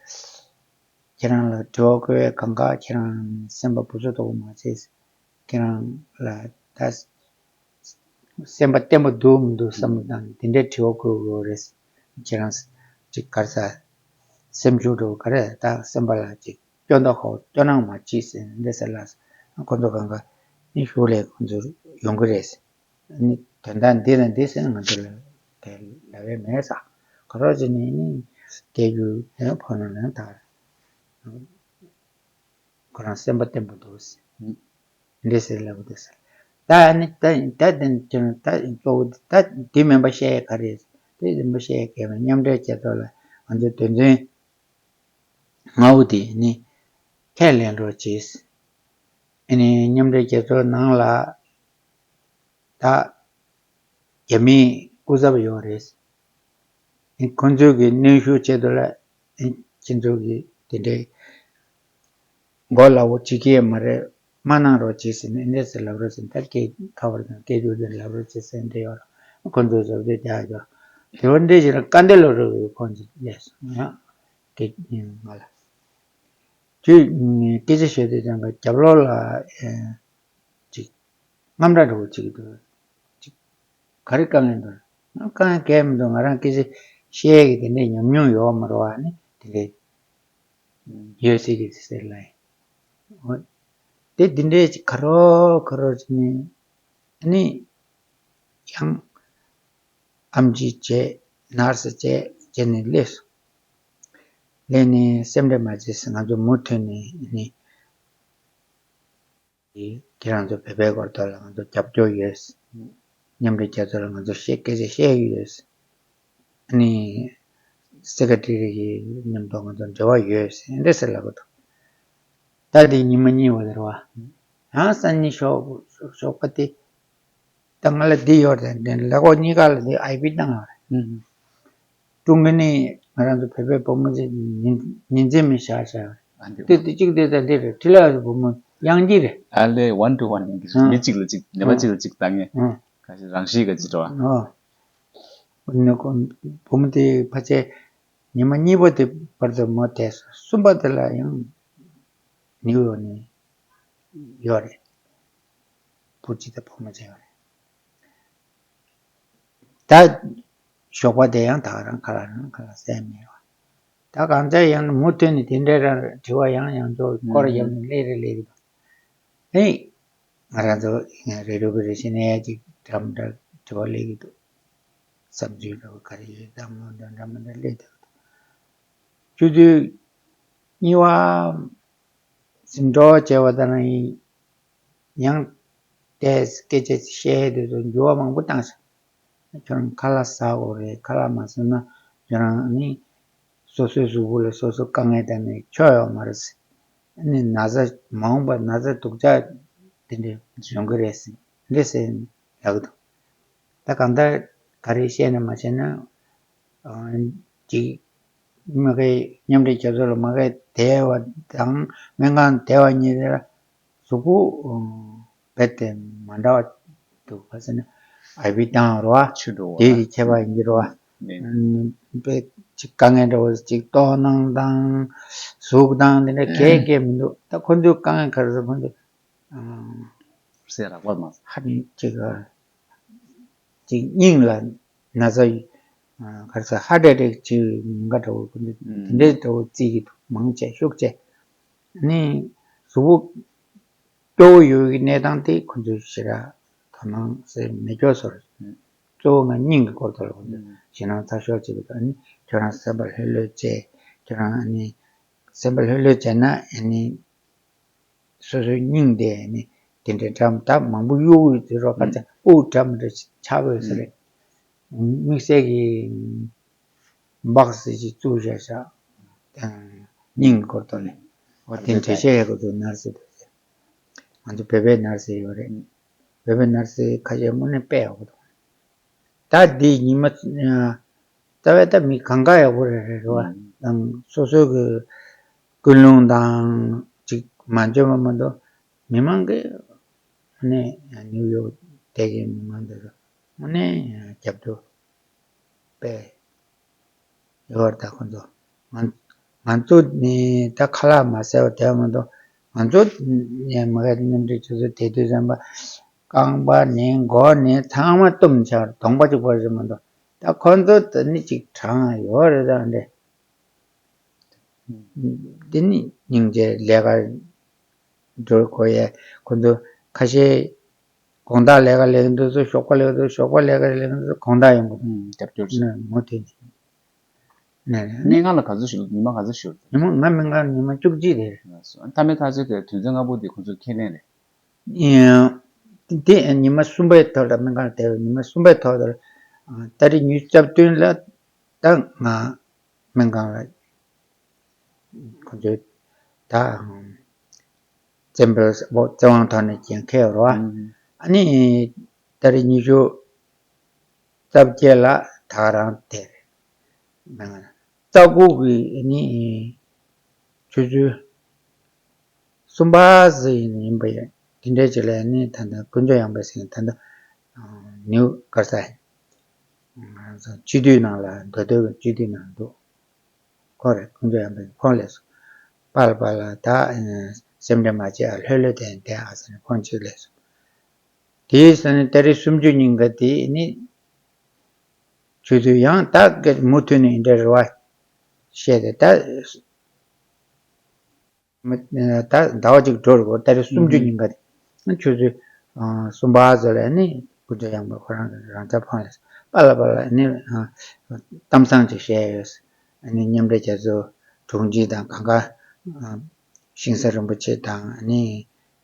ཁྱེད་རང་ལ་དྲི་བ་བཀོད་པའི་གང་ག་ཁྱེད་རང་སེམས་པ་སྦུ་སྲོག་ཏོག་མ་བྱེད། ཁྱེད་རང་ལ་ད་སེམས་པ་བརྟན་པོ་འདུག་མི་འདུག་བསམ་བློ་བཏང་ནས་དེ་འདྲའི་དྲི་བ་བཀོད་དགོས་རེད། ཁྱེད་རང་ཅིག་ག་རེ་ཟ། སེམས་ཤུགས་འགྲོ་ག་རེ་ད་སེམས་པ་ལ་ཅིག་སྐྱོན་དོགས་ཧོ་སྐྱོ་སྣང་མ་བྱེད་ཟེར་འདི་ཟེར་ལ། ཁོ་ཚོ་གང་ག་ནི་ཞུགས་ལས་ཁོ་ཚོ་ཡོང་གི་རེད། ནི་དོན་དག་འདི་ལ་འདི་ཟེར་ང་ཚོ་ལ་དེ་ལབ་ཡས་མེད་ས། ག་རོགས་བྱས་ནས་ནི་སྐད་སྒྱུར་དེ་ཕོ་ནང་ནས་དར། ཁོ་རང་སེམས་པ་བརྟན་པོ་འདུག་ཟེར། འདི་ཟེར་ལབ་འདུག་ཟེར། ད་ཨ་ནི་ད་ད་དེ་ད་གཙོ་བོ་ད་དེ་མིན་པ་བཤད་ཡ་ག་རེ། དེ་མིན་པ་བཤད་ཡ་ག་རེ། མཉམ་འབྲེལ་རྒྱལ་ཚོགས་ལ་ང་ཚོ་དོན་ཚན་ལྔ་པོ་དེ་ནི་ཁས་ལེན་རོགས་གྱིས། ཨ་ནི་མཉམ་འབྲེལ་རྒྱལ་ཚོགས་ནང་ལ་ད་རྒྱ་མིའི་སྐུ་ཚབ་ཡོད་རེད། ཁོང་ཚོས་ཀྱི་གནོན་ཤུགས་ཆེད་དུ་ལ་ཁྱེད་ཚོས་ཀྱི་དེ་འདྲའི་མགོ་ལ་འོ་ཅི་སྐྱེས་མ་རེད། མ་གནང་རོགས་བྱེད་ཟེར་ནས་འདྲ་ཟེར་ལབ་རོགས་ཟེར། ད་སྐད་ཁ་བར་དང་སྐད་སྒྱུར་དེ་ལབ་རོགས་བྱེད་ཟེར་འདྲ་ཡོད་ར། ཁོང་ཚོས་ཟབ་དེ་རྒྱག་རྒྱག་དེ་བ་འདྲ་ཞིག་ལ་དཀའ་འདེད་ལོ་རོགས་ཁོང་ཚོས་ལས་སོང་ཡང་སྐད་ང་ལ། ཁྱོད་སྐད་ཆ་བཤད་དུས་ཙམ་པ་རྒྱབ་ལོགས་ལ་ཨེ་ཅིག་རྔམ་སྐྲག་འདྲ་བོ་ཅིག་འདུག་ཅིག་ག་རེ་དཀའ་ངལ་འདུག་ང་དཀའ་ངལ་གང་ཡང་མི་འདུག་ང་རང་སྐད་ཆ་བཤད་ཀྱི་དེ་འདྲའི་ཉམས་མྱོང་ཡོད་མ་རེད་བ། ཨ་ནི་དེ་འདྲའི་ཡོད་སྲིད་ཀྱི་ཟེར་ལ་ཡིན། འོ་དེ་འདི་འདྲའི་ཅིག་ཁ་རོག་ཁ་རོག་ཅིག་ནས་ཨ་ནི་ཡང་ཨམ་ཆི་བྱས་ནར་སི་བྱས་བྱས་ནས་སླེབས་སོང་། སླེབས་ནས་སེམས་ཁྲལ་མ་བྱེད་ཟེར། ང་ཚོ་མུ་མཐུད་ནས་ཨ་ནི། ཁྱེད་རང་ཚོ་བོད་པའི་སྐོར་ཐོག་ལ་ང་ཚོ་རྒྱབ་སྐྱོར་ཡོད། མཉམ་འབྲེལ་རྒྱལ་ཚོགས་ལ་ང་ཚོ་བཤད་སྐད་ཆ་བཤད་ཀྱི་ཡོད། ཨ་ནི་སེ་ཀེ་ཊ་རི་གི་མཉམ་དུ་ང་ཚོ་འབྲེལ་བ་ཡོད་ཟེར་འདྲ་ཟེར་ལབ་ཀྱི་འདུག་ད་དེ་ཉི་མ་གཉིས་པ་དེ་རེད་བ། ཡང་སང་ཉིན་ཞོགས་ཞོགས་པ་དེ། ད་ང་ལ་འདི་ཡོད་རེད། འདི་ལག་པ་གཉིས་ཀ་ལ་འདི་ཨའི་བི་བཏང་ཡོད་རེད། ཨུམ། ཀྲུང་གོ་ནས་ང་རང་ཚོ་བོད་པའི་བུ་མོ་ཅིག་ཉིན་ཉིན་མཚན་མི་ཤར་ཤར་རེད། དེ་དེ་གཅིག་དེ་ད་འདི་རེད། ཁྲི་ལ་བུ་མོ་གཡང་སྐྱིད་རེད། ཨ་ལེ་ཝན་ཊུ་ཝན་ཡིན་གྱི་ཨ། མི་གཅིག་ལ་གཅིག་ནད་པ་ཨ། གཅིག་ལ་གཅིག་བཏང་ངེས། ཨ། ག་ཞིག་རང་ཤི་ག་ཅི་འགྲོ་བ། ཨ། ནི་ཁོ་བུ་མོ་དེ་ཕལ་ཆེར་ཉི་མ་གཉིས་པ་དེ་བར་དུ་མོ་བསྡད་སོང་། གསུམ་པ་དེ་ལ་ཡང་ནིའུ་ཡོག་ནས་ཡོད་རེད། བུ་གཅིག་དང་བུ་མོ་གཅིག་ཡོད་རེད། ད་ཞོགས་པ་དེ་ཡང་ད་ག་རང་ཁ་ལག་རང་ཁ་ལག་ཟས་མེད་པ། ད་གང་ལྟར་ཡང་མུ་མཐུད་ནས་དེ་འདྲའི་རང་དྲི་བ་ཡང་ཡང་ཚོ་སྐོར་ཨུམ། བརྒྱབ་ནས་སླེབས་རེ་སླེབས་ཀྱི་འདུག་ཨེ། ང་རང་ཚོ་ཡང་རེ་རུ་བི་རེ་བཞིན་ནས་ཅིག་འདྲ་མི་འདྲ་དྲི་བ་སླེབས་ཀྱི་འདུག་བསམ་ཚུལ་འདྲ་བོ་ག་རེ་ཡོད་དམ་འདྲ་འདྲ་མི་འདྲ་སླེབས་བསྡད་ཀྱི་འདུག་ཆུ་ཚོད་གཉིས་པ་ཟིན་འགྲོ་བྱས་པ་དང་ཡང་དེ་སྐད་ཆ་བཤད་དུས་ཚོད་འགྱུར་བ་མང་པོ་བཏང་ཤག་ཁྱོད་རང་ཁ་ལག་ཟ་དགོས་རེད། ཁ་ལག་མ་ཟ་ན་ཁྱོད་རང་ནི་སོ་སོའི་གཟུགས་པོ་ལ་སོ་སོ་དཀའ་ངལ་བཏང་ནས་ཆོ་ཡོད་མ་རེད་ཟེར། ཨ་ནི་ན་ཚ་མ་འོངས་པར་ན་ཚ་སྡུག་ཅག་དེ་འདྲ་ཡོང་གི་རེད་ཟེར་འདི་ཟེར་ལབ་ཀྱི་འདུག་ད་གང་ལྟར་ག་རེ་བཤད་ན་མ་བཤད་ན་ཅིག་མ་གི་མཉམ་འབྲེལ་རྒྱལ་ཚོགས་ལ་མ་གི་བསྡད་པ་དང་སྨན་ཁང་བསྡད་པ་གཉིས་དེ་ལ། གཟུགས་པོ་རྦད་དེ་མ་འདྲ་བ་འདུག་ག་ཟེར་ན་ཨའི་བི་བཏང་རོ་བ། ཆུ་འགྲོ་བ་དེ་ཡི་ཁྱད་པར་ཡིན་གྱི་རོ་བ། ནས། དཔེ་ཅིག་དཀའ་ངལ་འདྲ་བོ་ཅིག་ལྟོགས་སྣང་དང་ཟུག་དང་དེ་འདྲ་གས་གས་མི་འདུག་ད་ཁོ་ཚོའི་དཀའ་ངལ་ག་རེ་ཟེར་ཁོ་ཚོ་སེ་རག་པ་མ་ཧ་ཅིག་ཅིག་སྙིང་ལ་ན་ཚ་ག་རེ་ཟེར་ཧ་ཏྲེ་ཏྲེ་ཅིག་མི་འགའ་འདྲ་བོ་ཁོ་ཚོ་དེ་འདྲའི་འདྲ་བོ་རྩིས་ཀྱི་འདུག་མང་ཆེ་ཤུགས་ཆེ་ནི་གཟུགས་པོ། སྐྱོ་བོ་ཡོད་ཀྱི་གནས་སྟངས་དེ་ཁོ་ཚོས་ཞེ་དྲག་དོ་སྣང་ཟེར་མེད་སྐྱོ་ཟེར། གཙོ་བོ་ང་སྙིང་གི་སྐོར་དེ་ལ་ཁོ་ཚོས་ཞེད་སྣང་ཚ་ཤོས་བྱེད་ཀྱི་འདུག་ཨ་ནི་ཁྱོད་རང་སེམས་པ་ལྷོད་ལྷོད་བྱས། ཁྱོད་རང་ཨ་ནི་སེམས་པ་ལྷོད་ལྷོད་བྱས་ན་ཨ་ནི་སོ་སོའི་སྙིང་དེ་ཨ་ནི་དེ་འདྲའི་འགྲམ་ད་མང་པོ་གཡུག་གཡུག་དུས་རོགས་པ་ཚོས་དབུགས་འགྲམ་འདྲ་ཆགས་པའི་ཟེར་རེད། དམིགས་བསལ་གྱི་སྦག་སེ་ཅིག་བཙུགས་བཞག་བཞག་དང་སྙིང་གི་སྐོར་ཐོག་ནས་འོ་དེ་འགྲེལ་བཤད་ཡག་པོ་འདུག་ནར་སི་དེ་ཚོས་ང་ཚོ་བོད་པའི་ནར་སི་ཡོད་རེད། བོད་པའི་ནར་སི་ཁ་ཤས་དངོས་གནས་དཔེ་ཡག་པོ་འདུག་ད་འདི་ཉི་མ་རྩ་བའི་ད་མི་གང་ག་ཡག་པོ་རེད་རེད་རེད་བ། དང་སོ་སོ་གི་ཀུན་སློང་དང་ཅིག་མ་འཇོན་པ་མ་གཏོགས་མི་མང་གི་ནས་ནིའུ་ཡོག་བསྡད་ཀྱི་མི་མང་དེ་ཚོ་དངོས་གནས་རྒྱབ་སྐྱོར་དཔེ་ཡོད་རེད། ད་ཁོ་ཚོ་ང་ང་ཚོ་ནི་ད་ཁ་ལག་མ་ཟས་པ་བསྡད་པ་མ་གཏོགས་ང་ཚོ་ནས་མ་ག་དེ་མཉམ་འབྲེལ་རྒྱལ་ཚོགས་དེ་དུས་ཙམ་པ་རྐང་པ་ནས་མགོ་ནས་ཚང་མ་བཏུམས་ཆགས་གདོང་པ་གཅིག་པོ་རེད་མ་གཏོགས་ད་ཁོ་ཚོ་ད་ནི་གཅིག་གྲངས་ཡོད་རེད། ད་འདྲེ་འདི་ནི་སྙིང་རྗེ་ལས་ཀ་འགྲོ་དགོས་ཡས་ཁོ་ཚོ་ཁ་ཤས་དགོང་དག་ལས་ཀ་ལས་ཀྱི་འདུག་ཚོ་ཞོགས་པ་ལས་ཀྱི་འདུག་ཞོགས་པ་ལས་ཀ་ལས་ཀྱི་འདུག་དགོང་དག་ཡོང་གི་འདུག་ཨུམ། རྒྱབ་སྐྱོར་བྱེད། ནས་མུ་མཐུད་ནས། ནས་སྨན་ཁང་ལ་ག་ཚོད་ཞུ། ཉི་མ་ག་ཚོད་ཞུ། ཉི་མ་ང་སྨན་ཁང་ཉི་མ་བཅུ་གཅིག་རེད། མཐའ་མའི་ཐག་གཅོད་དེ་དོན་ཚན་ལྔ་པོ་དེ་ཁོ་ཚོས་ཁས་ལེན་རེད། ཡང་དེ་ཉི་མ་གསུམ་པའི་ཐོག་ལ་སྨན་ཁང་དེ་ཉི་མ་གསུམ་པའི་ཐོག་ལ་ཏ་རིག་ཉི་ཤུ་རྩ་བདུན་ལ་ད་ང་སྨན་ཁང་ལ་ཁོ་ཚོས་ད་བཙན་པོའི་བཙན་དབང་ཐོག་ནས་ཀྱང་ཁེལ་བ་རེད་བ། ཨ་ནི་ཏ་རིག་ཉི་ཤུ་རྩ་བརྒྱད་ལ་ད་ག་རང་དེ་རེད། སྨན་ཁང་རྩ་དགུ་གི་ནི་ཆུ་ཚོད་གསུམ་པ་ཟིག་ཡིན་པ་ཡིན། དེ་འདྲའི་ཅིག་ལ་ནི་ད་ལྟ་ཀུན་སྤྱོད་ཡངས་པའི་ཟིག་ད་ལྟ་ནིའུ་གར་ས་ཡིན། སྤྱི་འཐུས་ནང་ལ་མདོ་སྟོད་ཀྱི་སྤྱི་འཐུས་ནང་འདུག་ཁོ་རེད། ཀུན་སྤྱོད་ཡངས་པའི་ཁོང་ལས་སོ། པཱ་ལགས་པཱ་ལགས་ད་སེམས་ཁྲལ་མ་བྱེད་ཨ། ལྷོད་ལྷོད་བསྡད་བསྡད་ཨ་ཟེར་ནས་ཁོང་གཅིག་ལས་སོང་། དེའི་ས་ནས་ཏ་རིག་སུམ་ཅུ་ཉིན་ཀ་དེ་ནི་ཆུ་ཚོད་ཡང་ད་མུ་མཐུད་ནས་འདྲ་རེ་བ་བཤད་དེ་ད། མི་ད་ཟླ་བ་གཅིག་འགྲོ་རུ་ད་རེས་སུམ་ཅུ་ཉིན་ཀ་དེ་ཆུ་ཚོད་གསུམ་པ་ཙམ་ལ་ནི་སྐུ་ཚེ་ཡངས་པ་ཁོ་རང་གི་རང་ཅག་ཕང་ལས་པཱ་ལགས་པཱ་ལགས་ནི་གཏམ་བཟང་ཅིག་བཤད་ཡོད། ནི་མཉམ་འབྲེལ་རྒྱལ་ཚོགས་དྲུང་ཆེ་དང་གང་ག་ཤིང་བཟའ་རིན་པོ་ཆེ་དང་ནི་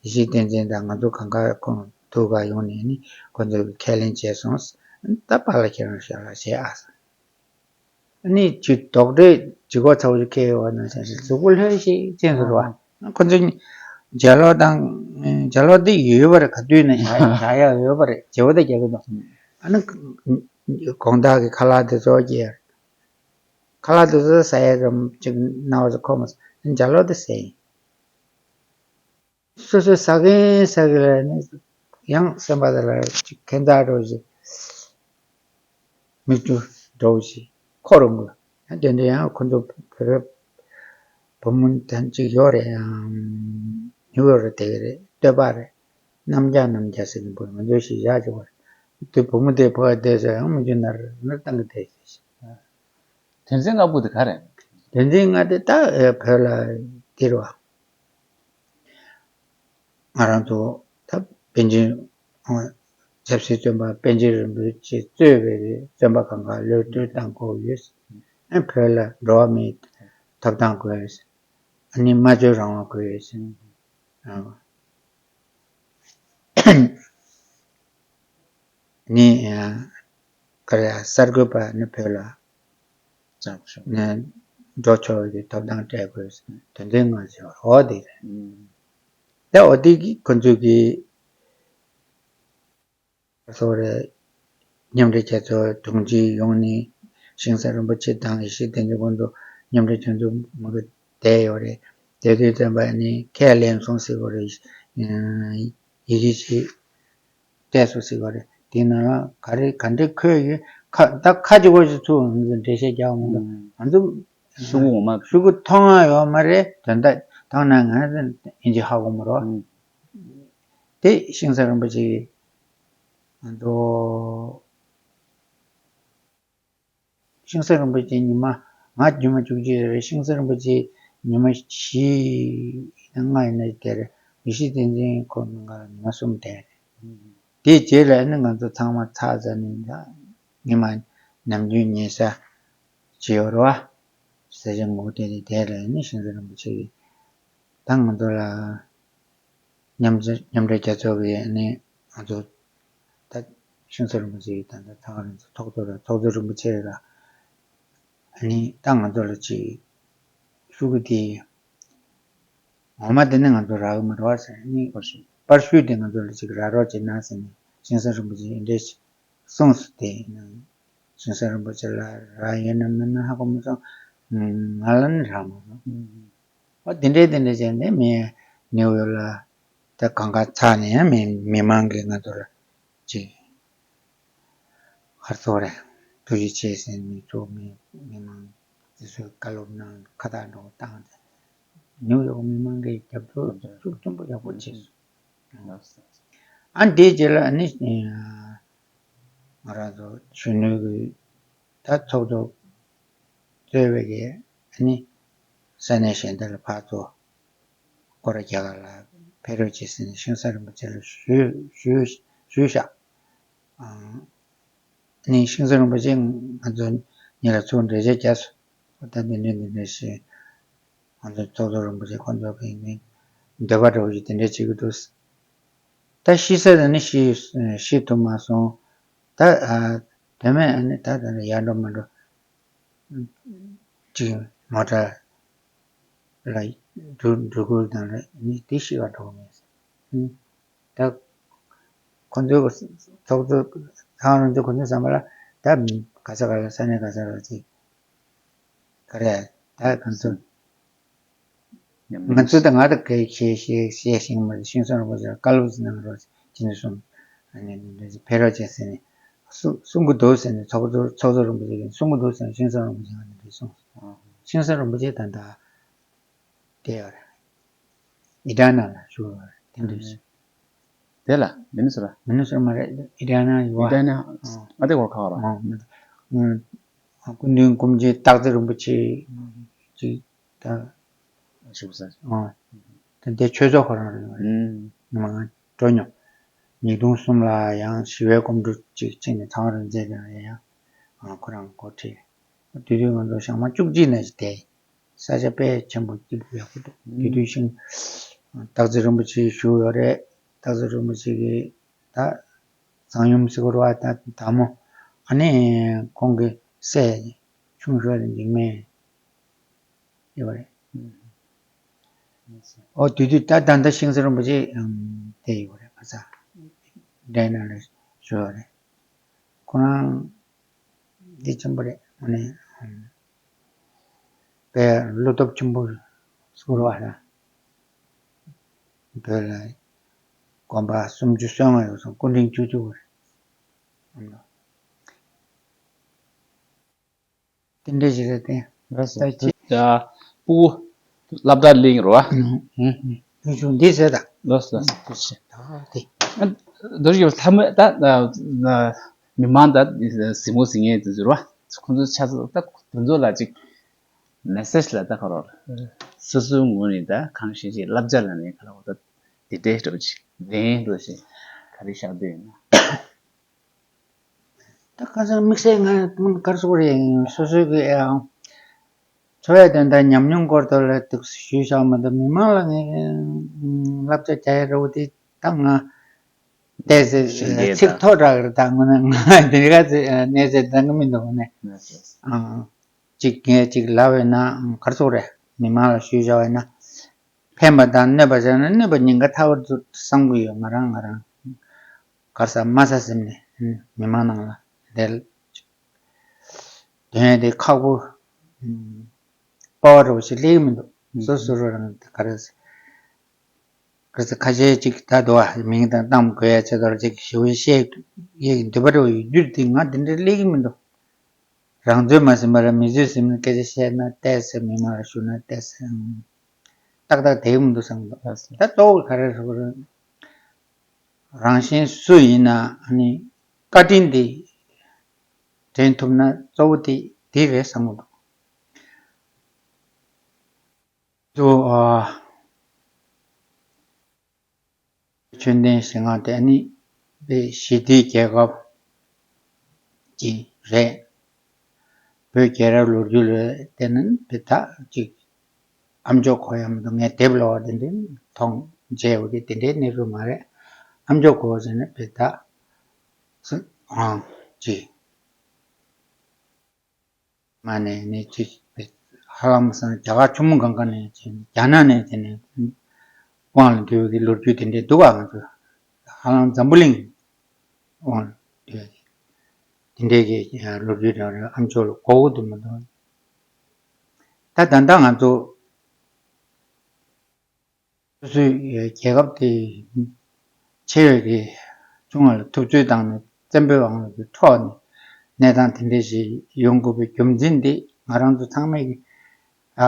ཡེ་ཤེས་བསྟན་འཛིན་དང་ང་ཚོ་གང་ག་ཁོང་ཐུག་ག་ཡོང་ནས་ནི་ཁོ་ཚོ་གི་ཁས་ལེན་བྱས་སོང་། ད་པཱ་ལགས་ཁྱེད་རང་ཤག་ལ་བྱས་ཨ། ནི་ཅི་རྡོག་ཁྲེས་ལྗིད་ཁོག་ཚ་བོ་ཞིག་ཁེལ་ཡོད་པ་ནང་བཞིན་ཞིག་གཟུགས་པོ་ལྷོད་ཤིག་ཅན་ཟེར་བ། ཁོ་ཚོ་ལྗགས་ཀློག་དང་ལྗགས་ཀློག་འདི་ཡོད་པ་རེད། ག་དུས་ནས་བཞག་ཡག་ཡོད་པ་རེད། བརྗེ་པོ་དང་རྒྱག་གི་འདུག་ཨ་ནི་དགོང་དག་གི་ཁ་ལག་དེ་ཚོ་སྐྱེལ། ཁ་ལག་དེ་ཚོ་ཟ་ཡག་རམ་ཅིག་སྣང་བ་ཚོ་ཁོ་མ་ཟ། ལྗགས་ཀློག་དེ་ཟ་ཡིན། སོ་སོའི་ཟ་མཁན་ཟ་གི་ལ་ནི་ཡང་སེམས་པ་དེ་ལ་ཅིག་ཁེན་ཚ་འགྲོ་ཞིག་མིག་ཆུ་འགྲོ་ཞིག་ཁོ་རང་གི་ཡང་དེ་འདྲ་ཡང་ཁོ་ཚོ་བོད་བུ་མོ་དང་ཅིག་ཡོད་རེད། ཡང་ཉུ་ཡོག་རེད། དེ་གི་རེད། སྟོད་པ་རེད། གནམ་རྒྱ་གནམ་རྒྱ་ཟེར་གི་འབུར་ང་ཚོའི་གཞིས་ཆགས་ཅིག་བར་དེ་བུ་མོ་དེ་ཕ་བདེ་ས་ཡང་མི་རྒྱུ་ནར་ནར་བཏང་གི་བསྡད་ཞིག་དོན་ཚན་ལྔ་པོ་དེ་ག་རེད། དོན་ཚན་ལྔ་དེ་ད་བོད་ལ་དེ་རེད་བ། ང་རང་ཚོ་ད་པཎ་ཆེན་ཆབ་སྲིད་བཙོན་པ་པཎ་ཆེན་རིན་པོ་ཆེ་གཙོས་པའི་བཙོན་པ་གང་ག་གློད་གྲོལ་བཏང་དགོས་ཡོད། ཨ་བོད་ལ་འགྲོ་བ་མིའི་ཐོབ་ཐང་དགོས། ཨ་ནི་སྨྲ་བརྗོད་རང་དབང་དགོས། ཨ། ནི་ག་རེ་གསར་འགོད་པ་ནི་བོད་ལ་ནི་འགྲོ་ཆོག་གི་ཐོབ་ཐང་སྤྲད་དགོས། དོན་ཚན་ལྔ་ཆེ་བ་འོ་དེ་རེད། ད་འོ་དེ་གི་ཁོ་ཚོས་གི་སོགས་རེད། མཉམ་འབྲེལ་རྒྱལ་ཚོགས་དྲུང་ཆེ་ཡོང་ནས་ཤིང་བཟའ་རིན་པོ་ཆེ་དང་ཡེ་ཤེས་བསྟན་འཛིན་ཁོང་ཚོ་མཉམ་འབྲེལ་རྒྱལ་ཚོགས་མི་དགོས་བསྡད་ཡོད་རེད། དེ་དུས་ཙམ་པ་ནི་ཁས་ལེན་སོང་ཟེར་དགོས་རེད། ཡི་གེ་ཞིག་སྤྲད་སོང་ཟེར་དགོས་རེད། དེའི་ནང་ལ་ག་རེ་ག་འདྲའི་འཁོད་ཡོད་ཁ་ད་ཁ་ཅིག་གོ་ཞིག་ཚུགས་ང་ཚོ་འགྲེལ་བཤད་རྒྱག་མི་འདུག་ང་ཚོ་ཤོག་གུ་ངོ་མ་ཤོག་གུ་མཐོང་ཡ་ཡོད་མ་རེད། དོན་དག་མཐོང་ན་ང་ཚོ་ཡིན་གྱི་ཧ་གོ་མི་རོགས། དེ་ཤིང་བཟའ་རིན་པོ་ཆེ་ང་ཚོ་ཤིང་བཟའ་རིན་པོ་ཆེ་ཉི་མ་ང་ཉི་མ་བཅུ་གཅིག་རེད། ཤིང་བཟའ་རིན་པོ་ཆེ་ཉི་མ་བཞི་ཡིན་ན་ལྔ་ཡིན་ན་དེར་ཡེ་ཤེས་བསྟན་འཛིན་ཁོ་ནང་ཁ་ལ་ཉི་མ་གསུམ་བསྡད་རེད། དེའི་རྗེས་ལ་ནི་ང་ཚོ་ཚང་མ་ཚར་ཚར་ནས་ཉི་མ་ནམ་རྒྱུན་ཉལ་ས་ཅི་ཡོད་རེད་བ། ས་ཆ་ངོ་དེ་ནི་དེ་ལ་ནི་ཤིང་བཟའ་རིན་པོ་ཆེ་གིས་ད་ང་ཚོ་ལ་མཉམ་འབྲེལ་མཉམ་འབྲེལ་རྒྱལ་ཚོགས་ཀྱི་ནི་ང་ཚོ་ད་ཤིང་བཟའ་རིན་པོ་ཆེ་གིས་ད་ལྟ་ཚང་མ་རང་ཚོ་ཚོགས་གཙོ་ར་ཚོགས་གཙོ་རིན་པོ་ཆེ་ལ་ནི་ད་ང་ཚོ་ལ་ཅིག་ཤོག་གུ་དེ་ངོ་མ་དེ་ནི་ང་ཚོ་རག་གི་མ་རེད་བ་ཟེར་ནི་པར་ཤུས་དེ་ང་ཚོ་ལ་ཅིག་རག་རོགས་བྱེད་ན་ཟེར་ནས་ཤིང་བཟའ་རིན་པོ་ཆེ་འདི་འདྲས་གསུངས་སོང་། དེ་ཡིན་ན་ཤིང་བཟའ་རིན་པོ་ཆེ་ལ་རག་ཡོད་ན་མེད་ན་ཧ་གོ་མ་སོང་། ང་ལ་ནི་རག་མ་སོང་། འོ་དེ་འདྲས་དེ་འདྲས་བྱས་ནས་མི་ནིའུ་ཡོག་ལ་ད་གང་ག་ཚར་ནས་ཡང་མི་མི་མང་གིས་ང་ཚོ་ལ་ཅིག་ཧར་ཐོག་རེད། ཐུགས་རྗེ་ཆེ་ཟེར་ནས་ཚོ་མི་མི་མང་དེ་ཚོས་བཀའ་སློབ་གནང་ཁ་བཏགས་འགྲོ་བཏང་སྟེ་ནིའུ་ཡོག་མི་མང་གིས་རྒྱབ་སྐྱོར་ཤུགས་ཆེན་པོ་ཡག་པོ་བྱས་སོང་། ཨ་འདིའི་རྗེས་ལ་ཨ་ནི་ང་རང་ཚོ་གཞོན་ནུ་གི་ད་ཚོགས་གཙོ་གཙོས་པའི་གི་ཨ་ནི་ས་གནས་གཞན་དག་ལ་ཕར་ཚུར་སྐོར་ར་རྒྱག་ག་ལ་ཕེབས་རོགས་བྱེད་ཟེར་ནས་ཤིང་བཟའ་རིན་པོ་ཆེ་ལ་ཞུས་ཞུས་ཞུས་བཞག་ཨ་ནི་ཤིང་བཟའ་རིན་པོ་ཆེ་ང་ཚོ་གཉིས་ལ་ཚུར་འབྲེལ་བརྗེ་བརྒྱབ་སོང་། ད་འདི་འདྲ་འདི་འདྲ་ཞིག་ང་ཚོ་ཚོགས་གཙོ་རིན་པོ་ཆེ་ཁོང་ཚོ་གི་ནི་འདོད་པ་འདྲ་བོ་ཞིག་དེ་འདྲ་བྱེད་ཀྱི་འདུག་ད་ཤི་ས་དེ་ནི་ཤི་ཤི་ཐུབ་མ་སོང་། ད་ཨ་དོན་མེད་ཨ་ནི་ད་ད་ནི་ཡར་འགྲོ་མར་འགྲོ་ཅིག་མོ་ཊ་ལ་འགྲོ་འགྲོ་ཁུལ་དང་ལ་ནི་དེ་ཤི་བ་འགྲོ་གི་མེད། ད་ཁོ་ཚོའི་ཚོགས་གཙོ་ཚང་རང་ཚོ་ཁོ་ཚོའི་བསམ་པ་ལ་ད་ག་ས་ག་ལ་ས་གནས་ག་ས་ལ་ཅིག་ག་རེ་ད་ཁོ་ཚོ་ང་ཚོ་ད་ང་ད་གའི་ཤེས་ཤེས་ཤེས་ཤིང་མ་ཤིང་སོང་ར་བ་ཟེར་བཀའ་སློབ་ཟེར་གནང་རོགས་ཅི་ནས་སོང་ཨ་ནི་འདི་འདྲ་ཕེབས་རོགས་བྱེད་ཟེར་ནས་གསུང་གསུང་གི་འདུག་ཟེར་ནས་ཚོགས་གཙོ་ཚོགས་གཙོ་རིན་པོ་ཆེ་གིས་གསུང་གི་འདུག་ཟེར་ནས་ཤིང་སོང་རིན་པོ་ཆེ་ང་འདི་འདྲ་གསུངས་སོང་། ཤིང་སོང་རིན་པོ་ཆེ་ད་ད་ དེ་ཡོད་རེད། ཨི་ཏྲ་ན་ལ་བཞུགས་ཡོད་རེད། དེ་འདྲ་ཞིག་དེ་ལ་མི་ནི་སུ་ར། མི་ནི་སུ་ར་མ་རེད། ཨི་ཏྲ་ན་ཡོད་ཨི་ཏྲ་ན། ཨ་དེ་གོ་ཁ་བ་ར། ཨ་མི་ཨ་སྐུ་མདུན་སྐུ་མཆེད་སྟག་འཚེར་རིན་པོ་ཆེ་ཅིག་ད་ཞུ་ས། ཨ་དེ་འདྲའི་ཆོས་ཚོགས་ཁོ་རང་རེད། ཨ་ང་འགྲོ་མྱོང་། ཉིས་སྟོང་གསུམ་ལ་ཡང་ཞི་བའི་སྐོམ་འགྲོ་ཅིག་བྱས་ནས་ཚངས་དབང་རིག་འཛིན་ལགས་ཡང་ཁོ་རང་འགོ་ཁྲིད། དེ་དུས་ང་ཚོ་ཞག་མ་བཅུ་གཅིག་ནས་བསྡད། ས་ཆ་དཔེ་ཆེན་པོ་སྐྱིད་པོ་ཡག་པོ་འདུག་དེ་དུས་ཤིང་སྟག་འཚེར་རིན་པོ་ཆེ་བཞུགས་ཡོད་རེད། སྟག་འཚེར་རིན་པོ་ཆེ་གི་ད་གཙང་ཡུམ་ཟེར་གོ་ར་བ་ད་དམ་མོ། ཨ་ནི་ཁོང་གི་སྲས་ཆུང་ཤོས་ལ་འཇིགས་མེད་ཡོད་རེད། ཨོ་དེ་དུས་ད་ད་ལྟ་ཤིང་བཟོ་རིན་པོ་ཆེ་དེ་ཡོད་རེད། ཁ་ས་འདྲ་ན་ལ་བཞུགས་ཡོད་རེད། ཁོ་རང་འདི་ཆེན་པོ་རེད། ཨ་ནི་དཔེ་བློ་སྟོབས་ཆེན་པོ་བཟོ་ར་བ་ལ་བོད་ལ་དགོན་པ་སུམ་ཅུ་སོ་ལྔ་ཡོད་སོང་། སྐུ་ཕྲེང་བཅུ་གཅིག་པ་རེད། དེ་འདྲ་ཞིག་རེད་དེ། ལགས་སོ། ད་ཅི། ད་སྤུ་གུ་སློབ་གྲྭ་གླིང་རུ་བ། ཨུ་ཆུང་འདི་ཟེར་ད། ལགས་སོ་ལགས་སོ། ཐུགས་རྗེ་ཆེ། ད་དེ། ཨ་རྡོ་རྗེ་ལྷ་མོ་ད་མི་མང་ད་གཟིགས་མོ་གཟིགས་མཁན་དེ་ཚོ་རུ་བ། ཁོང་ཚོ་ཆ་ཚང་ད་དེ་ཚོ་ལ་ཅིག་མེ་སེ་ཇི་ལ་ད་ག་རོགས། སོ་སོའི་ངོས་ནས་ད་གང་ཤེས་ཅིག་བསླབ་བྱ་ལ་ནས་ག་རོགས་ད་དེ་འདྲའི་འགྲོ་ཅིག་ལན་འགྲོ་ཞིག་ག་རེ་བཞག་འདོད་ཡོད་ན། ད་ཁ་སང་དམིགས་བསལ་ང་མང་གར་སོགས་རེད། སོ་སོའི་གི་ཨང་འཚོ་བའི་དོན་དག་ཉམས་མྱོང་སྐོར་དུ་ལ་འདུག་ཞུས་བཞག་མ་གཏོགས་མི་མང་ལ་ངས་བསླབ་བྱ་རྒྱག་ཡ་རེད་བ། དེ་ད་ང་བལྟས་ཚེ་ཚིག་མཐོ་དྲགས་རེད། ད་དངོས་གནས་ང་དེ་ག་ཚེ་གནས་ཚད་འདང་གི་མི་འདུག་ནས་ཨང་ཅིག་ངས་ཅིག་ལབ་ཡོད་ན་གར་སོགས་རེད། མི་མང་ལ་ཞུས་བཞག་ཡོད་ན། ཕན་པ་དང་གནོད་པ་བྱས་ན་གནོད་པ་ཉེན་ཁ་ཐག་པ་ཚུ་བསམ་གི་ཡོད། ང་རང་ང་རང་གར་ས་དམའ་ས་ཟིན་ནས་མི་མང་ནང་ལ་བསྡད། དོན་དེ་ཁག་པོ་སྤོབས་པ་འདྲ་བོ་ཞིག་སླེབས་ཀྱི་མི་འདུག་སོ་སོ་རང་དེ་ག་རེ་ཟེར། གར་ས་ཁ་ཤས་ཅིག་ད་དུ་བ་མིང་དང་གཏམ་དགོས་ཡ་ཆེད་དུ་ཅིག་ཞེ་པོ་བཤད་ཡས་ཀྱི་འདོད་པ་འདྲ་བོ་ཡོད་རྒྱུ་དེ་ང་དེ་འདྲ་སླེབས་ཀྱི་མི་འདུག་རང་ཚོད་མ་ཟིན་པ་ལ་མི་ཚོད་ཟིན་ནས་སྐད་ཆ་བཤད་ན་བལྟས་ཟེར། མི་མང་ལ་ཞུ་ན་བལྟས་ཟེར། ཏག་ཏག་བསྡད་ཀྱི་མི་འདུག་བསམ་གི་འདུག་ད་གཙོ་བོ་ག་རེ་རེད་པ། རང་གཞན་སུ་ཡིན་ན་ཨ་ནི་བཀའ་དྲིན་དེ་དྲན་ཐུབ་ན་གཙོ་བོ་དེ་དེ་རེད་བསམ་གི་འདུག་ཏུ་ཨ། ཆོས་ལྡན་ཞིང་ཁམས་དེ་ནི་དཔེ་ཞི་བདེའི་རྒྱལ་ཁབ་ཅིག་རེད། བོད་རྒྱལ་རབས་ལོ་རྒྱུས་ལ་བལྟས་ན་དཔེ་ད་ཅིག་ཨ་མཆོག་གོ་ཡ་མི་འདུག་ངས་དེབ་ཀློག་པ་དེ་འདྲའི་མཐོང་མཇལ་བ་གི་དེ་འདྲའི་གནས་ཚུལ་མ་རེད། ཨ་མཆོག་གོ་ཟེར་ན་དཔེ་ད་ཨང་ཅིག་མ་ནས་ནས་ཅིག་ཧ་ལམ་སང་རྒྱ་གར་ཆུ་མོ་སྒང་ག་ནས་ཅིག་རྒྱ་ནག་ནས་དེ་ནས་དབང་ལ་འདུས་པའི་ལོ་རྒྱུས་དེ་འདྲའི་འདུག་ག་ང་ཚོ་ཧ་ལམ་འཛམ་བུ་གླིང་དབང་ལ་འདུས་པའི་དེ་འདྲའི་གི་ལོ་རྒྱུས་དེ་ཨ་མཆོག་ལ་གོ་གི་འདུག་མི་འདུག་ད་ད་ལྟ་ང་ཚོ་སོ་སོའི་རྒྱལ་ཁབ་དེ་ཆེ་བའི་གི་ཆུང་བ་ལ་ཐུབ་ཚོད་བཏང་ནས་བཙན་པོའི་དབང་གི་འཕྲོག་ནས་གནས་སྟངས་དེ་འདྲ་ཞིག་ཡོང་དགོས་པའི་རྒྱུ་མཚན་དེ་ང་རང་ཚོ་ཚང་མས་ཀྱི་ཨ་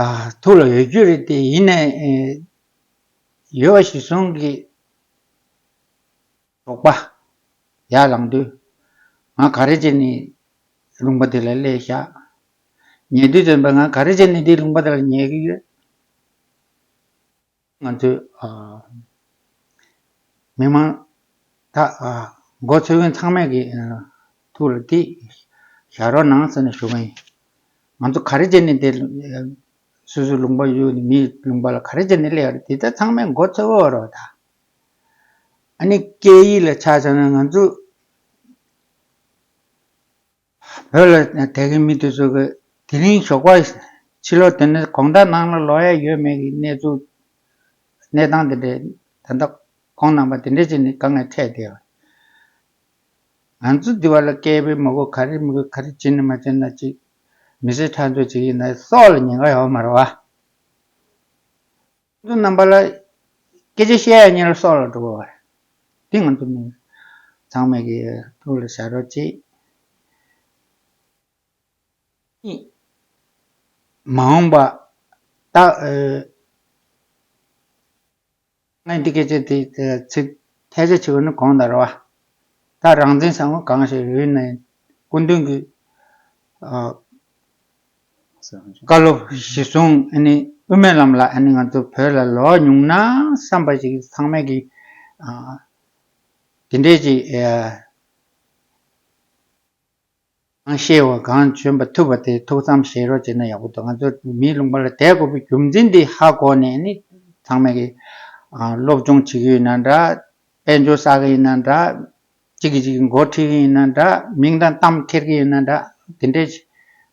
ཨ་ཐུགས་ལ་ཡོད་རྒྱུ་རེད་དེ། ཡིན་ནའི་ཡོད་པ་ཞིག་གསུང་གི་དོགས་པ་ཡར་ལངས་དུས་ང་ག་རེ་བྱས་ནས་ལུང་པ་དེ་ལ་སླེབས་ཤག་ཉེ་དུས་ཙམ་པ་ང་ག་རེ་བྱས་ནས་འདི་ལུང་པ་དེ་ལ་ཉལ་གི་ཡོད། ང་ཚོས་ཨ་མི་མང་ད་ཨ་མགོ་ཚོས་མཁན་ཚང་མས་ཀྱི་ཨ་ཐུགས་ལ་འདི་བཞག་རོགས་གནང་ཟེར་ནས་ཞུ་གི་ཡིན། ང་ཚོ་ག་རེ་བྱས་ནས་འདི་སོ་སོའི་ལུང་པ་གཡུགས་ནས་མིའི་ལུང་པ་ལ་ག་རེ་བྱས་ནས་སླེབས་ཡོད་རེད། འདི་ད་ཚང་མས་མགོ་ཚོས་དགོས་རེད་ད། ཨ་ནི་སྐད་ཡིག་ལ་ཆ་བཞག་ན་ང་ཚོ་བོད་ལ་བསྡད་མཁན་མི་དེ་ཚོ་གི་དེ་རིང་ཞོགས་པ་ཕྱི་ལོགས་དེ་ནས་དགོང་དག་ནང་ལ་ལོག་ཡ་ཡོད་མེད་ཀྱི་གནས་ཚུལ་གནས་སྟངས་དེ་འདྲས་ད་ལྟ་ཁོང་རྣམ་པ་དེ་འདྲས་བྱས་ནས་དཀའ་ངལ་འཕྲད་བསྡད་ཡོད། ང་ཚོ་འདི་བ་ལ་སྐད་འབོད་མ་དགོས། ག་རེ་མི་དགོས། ག་རེ་བྱེད་ནི་མ་བྱེད་ན་ཅིག་མི་ཚེ་འཕྲལ་མཛོད་བྱེད་ཀྱི་ན་སྲོག་ལ་ཉེན་ཁ་ཡོད་མ་རེད་བ། ཚོ་རྣམ་པ་ལ་སྐད་ཆ་བཤད་ཡ་ཉེར་སྲོག་ལ་འགྲོ་བ་རེད། འདི་ང་ཚོ་མི་ཚང་མས་ཀྱི་ཐུགས་ལ་བཞག་རོགས་གྱིས། གཉིས། མ་འོངས་པ་ད་ཨ། ངས་འདི་སྐད་ཆ་དེ་ཚིག་ཐལ་ཆ་ཆེ་བ་ནི་གོང་དང་རེད་བ། ད་རང་བཙན་ཟེར་བ་གང་ཞིག་ཡོད་ན་སྐུ་མདུན་གྱི་ཨ། བཀའ་སློབ་གཞི་བཟུང་ཨ་ནི་དབུ་མའི་ལམ་ལ་ཨ་ནི་ང་ཚོ་བོད་ལ་ལོག་མྱོང་ན་བསམ་པ་ཞིག་ཚང་མས་ཀྱི་ཨ། དེ་འདྲས་ཀྱི་ཨ། གང་ཤེས་པ་གང་བྱོན་པ་ཐུབ་པ་དེ་ཐུགས་བསམ་བཞེས་རོགས་བྱས་ན་ཡག་པོ་འདུག་ང་ཚོ་མིའི་ལུང་པ་ལ་བསྡད་དགོས་པའི་རྒྱུ་མཚན་འདི་ཧ་གོ་ནས་ནི་ཚང་མས་ཀྱི་ཨ། སློབ་སྦྱོང་བྱེད་ཀྱི་ཡོད་ན་འདྲ། དཔལ་འབྱོར་བསགས་ཀྱི་ཡིན་ན་འདྲ། གཅིག་གིས་གཅིག་གི་འགོ་ཁྲིད་ཀྱི་ཡིན་ན་འདྲ། མིང་དང་གཏམ་འཁྱེར་གྱི་ཡིན་ན་འདྲ། དེ་འདྲས་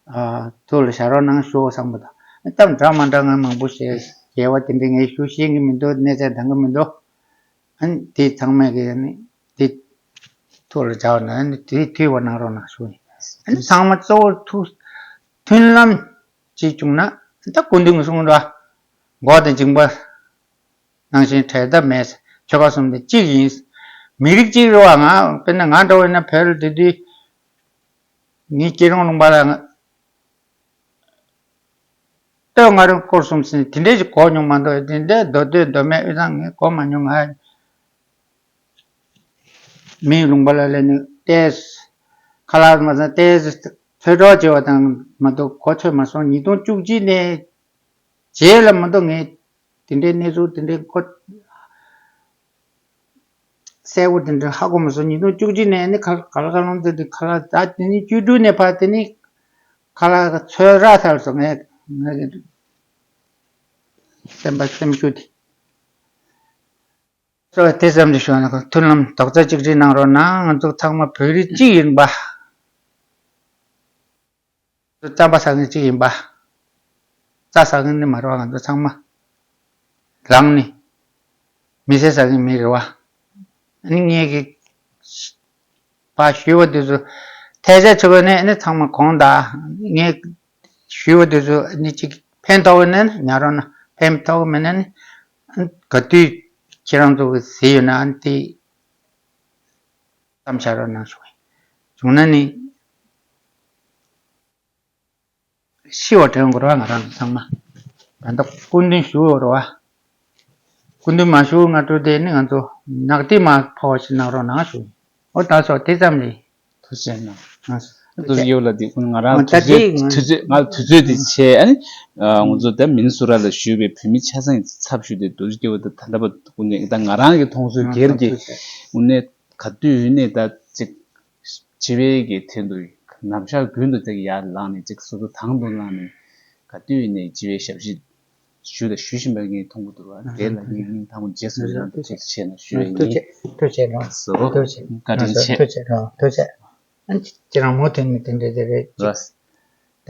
ཨ། ཐུགས་ལ་བཞག་རོགས་གནང་ཞུ་བསམ་པ་དང་། གཏམ་འདྲ་མ་འདྲ་ང་མང་པོ་བཤད་རྒྱལ་བ་དེ་འདྲས་ངས་ཞུ་ཤེས་ཀྱི་མི་འདུག་གནས་ཚད་འདང་གི་མི་འདུག་ཨ་ནི་དེ་ཚང་མས་ཀྱི་ཨ་ནི་དེ་ཐུགས་ལ་འཇགས་ན་ཨ་ནི་དེ་ཐུས་པ་གནང་རོགས་གནང་ཞུ་ཡིན། ཨ་ནི་ཚང་མ་གཙོ་བོ་ཐུགས་མཐུན་ལམ་ཅིག་བྱུང་ན་ད་སྐུ་མདུན་གྱིས་གསུངས་འདུག་ཨ། མགོ་དང་མཇིང་པ་ནང་བཞིན་བྲལ་ཐབས་མེད། ཆོལ་ཁ་གསུམ་དེ་གཅིག་ཡིན། མི་རིགས་གཅིག་རེད་བ། ང་དཔེར་ན་ང་འདྲ་བོ་ཡིན་ན་བོད་ལ་དེ་དུས་ངའི་སྐྱིད་གྲོང་ལུང་པ་ལ་ང་། སྟོད་མངའ་རིས་སྐོར་གསུམ་ཟེར་ནས་དེ་འདྲས་ཀྱི་གོ་མྱོང་མ་གཏོགས་དེ་འདྲས་མདོ་སྟོད་མདོ་སྨད་དབུས་གཙང་ངས་གོ་མ་མྱོང་། ང་མིའི་ལུང་པ་ལ་སླེབས་ནས་ཏོག་ཙམ་ཁ་ལག་མ་ཟ་ཏོག་ཙམ་ཚོད་གྲོགས་བྱས་པ་དང་མ་གཏོགས་གོ་ཆོད་མ་སོང་། ཉིས་སྟོང་བཅུ་གཅིག་ནས་རྗེས་ལ་མ་གཏོགས་ངས་དེ་འདྲའི་གནས་ཚུལ་དེ་འདྲའི་གོ་གསལ་པོ་དེ་འདྲ་ཧ་གོ་མ་སོང་། ཉིས་སྟོང་བཅུ་གཅིག་ནས་ནི་ག་ག་ལ་ག་ལོང་ཚོད་དེ་ཁ་ལག་ད་དེ་ནི་བཅུ་དྲུག་ནས་ཕར་དེ་ནི་ཁ་ལག་ཚོད་རག་ཚར་སོང་། ངས་ངས་སེམས་པ་སེམས་ཤུགས་དེ་སོ་དེ་ཙམ་དུ་ཞུ་ན་མཐུན་ལམ་རྡོག་རྩ་གཅིག་སྒྲིལ་གནང་རོགས་གནང་། ང་ཚོ་ཚང་མ་བོད་རིགས་གཅིག་ཡིན་པ། རྩམ་པ་ཟ་མཁན་གཅིག་ཡིན་པ། རྩྭ་ཟ་མཁན་ནི་མ་རེད་བ། ང་ཚོ་ཚང་མ་རང་ནི་མི་ཚེ་ཟ་མཁན་མི་རེད་བ། ཨ་ནི་ངས་ཀྱི་ཕར་ཞུས་པ་དེ་ཚོ་ཐལ་ཆ་ཆེ་བ་ནས་ཨ་ནི་ཚང་མ་དགོངས་དག་ངས་ཞུས་པ་དེ་ཚོ་ཨ་ནི་གཅིག་ཕན་ཐོགས་པ་ནས་ཉར་རོགས་གནང་། ཕན་ཐོགས་པ་མེད་ན་ནི་ག་དུས་ཁྱེད་རང་ཚོ་གི་ཟིན་ཡོད་ན་ཨ་ནི་དེ་བསམ་བྱ་རོགས་གནང་ཞུ། བྱུང་ན་ནི། ཤི་བ་དྲན་དགོས་ར་ང་རང་ཚང་མ། ད་ལྟ་སྐུ་མདུན་ཞུ་འོ་ར་བ། སྐུ་མདུན་མ་ཞུ་སྔ་དྲོ་དེ་ནི་ང་ཚོ་ནག་ཏི་མ་ཕོག་ཞིག་གནང་རོགས་གནང་ཞུ། འོ་ད་སོ་དེ་ཙམ་ལས། ཐུགས་རྗེ་གནང་། ང་། རྡོ་རྗེ་སྐྱབས་ལ་དེ་ཁོང་ང་རང་ད་དུས་ཚོད་དེ་ང་དུས་ཚོད་དུས་ཚོད་དེ་བྱས་ཨ་ནི། ང་ཚོ་ད་མི་ནི་སོ་ར་ལ་བཞུགས་པའི་བོད་མི་ཆ་ཚང་ཡི་ཚབ་ཞུས་ཏེ་རྡོ་རྗེ་སྐྱབས་ད་ད་ལྟ་བ་ཁོང་ནས་ད་ང་རང་གི་མཐོང་ཚོད་སྒེར་གྱི་དངོས་གནས་ག་དུས་ཡིན་ནས་ད་ཅིག་བྱིས་པའི་གི་དོན་དུ་ནམ་ཞག་རྒྱུན་དུ་དེ་ཡར་ལངས་ནས་ཅིག་སོ་སོ་དང་དུ་བླངས་ནས་ག་དུས་ནས་བྱིས་པའི་ཞབས་ཕྱི་ཞུ་དང་ཞུ་བཞིན་པ་ངས་མཐོང་གི་འདུག་བ། དེ་ལ་ངས་སྙིང་ཐག་པ་རྗེས་སུ་ཡི་རང་དུ་ཐུགས་རྗེ་ཆེ་ན་ཞུ་ཡ་ཡིན། ཐུགས་རྗེ་ཆེ་གནང་། ཐུགས་རྗེ་ཆེ་གནང་། ཐུགས་རྗེ་བཀའ་དྲིན་ཆེ། ཐུགས་རྗེ་གནང་། ཐུགས་རྗེ། ཁྱེད་རང་མོ་དེ་ནི་དེ་འདྲ་དེ་རེད། ར། ད་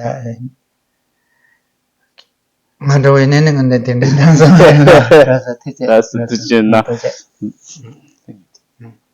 ང་འདྲ་བའི་གནས་ནི་ང་འདྲ་དེ་འདྲ་དང་བཟང་བ་ཡིན་ལ། ར་ས་ཐུགས་རྗེ། ར་ས་ཐུགས་རྗེ་གནང་། ཐུགས་རྗེ།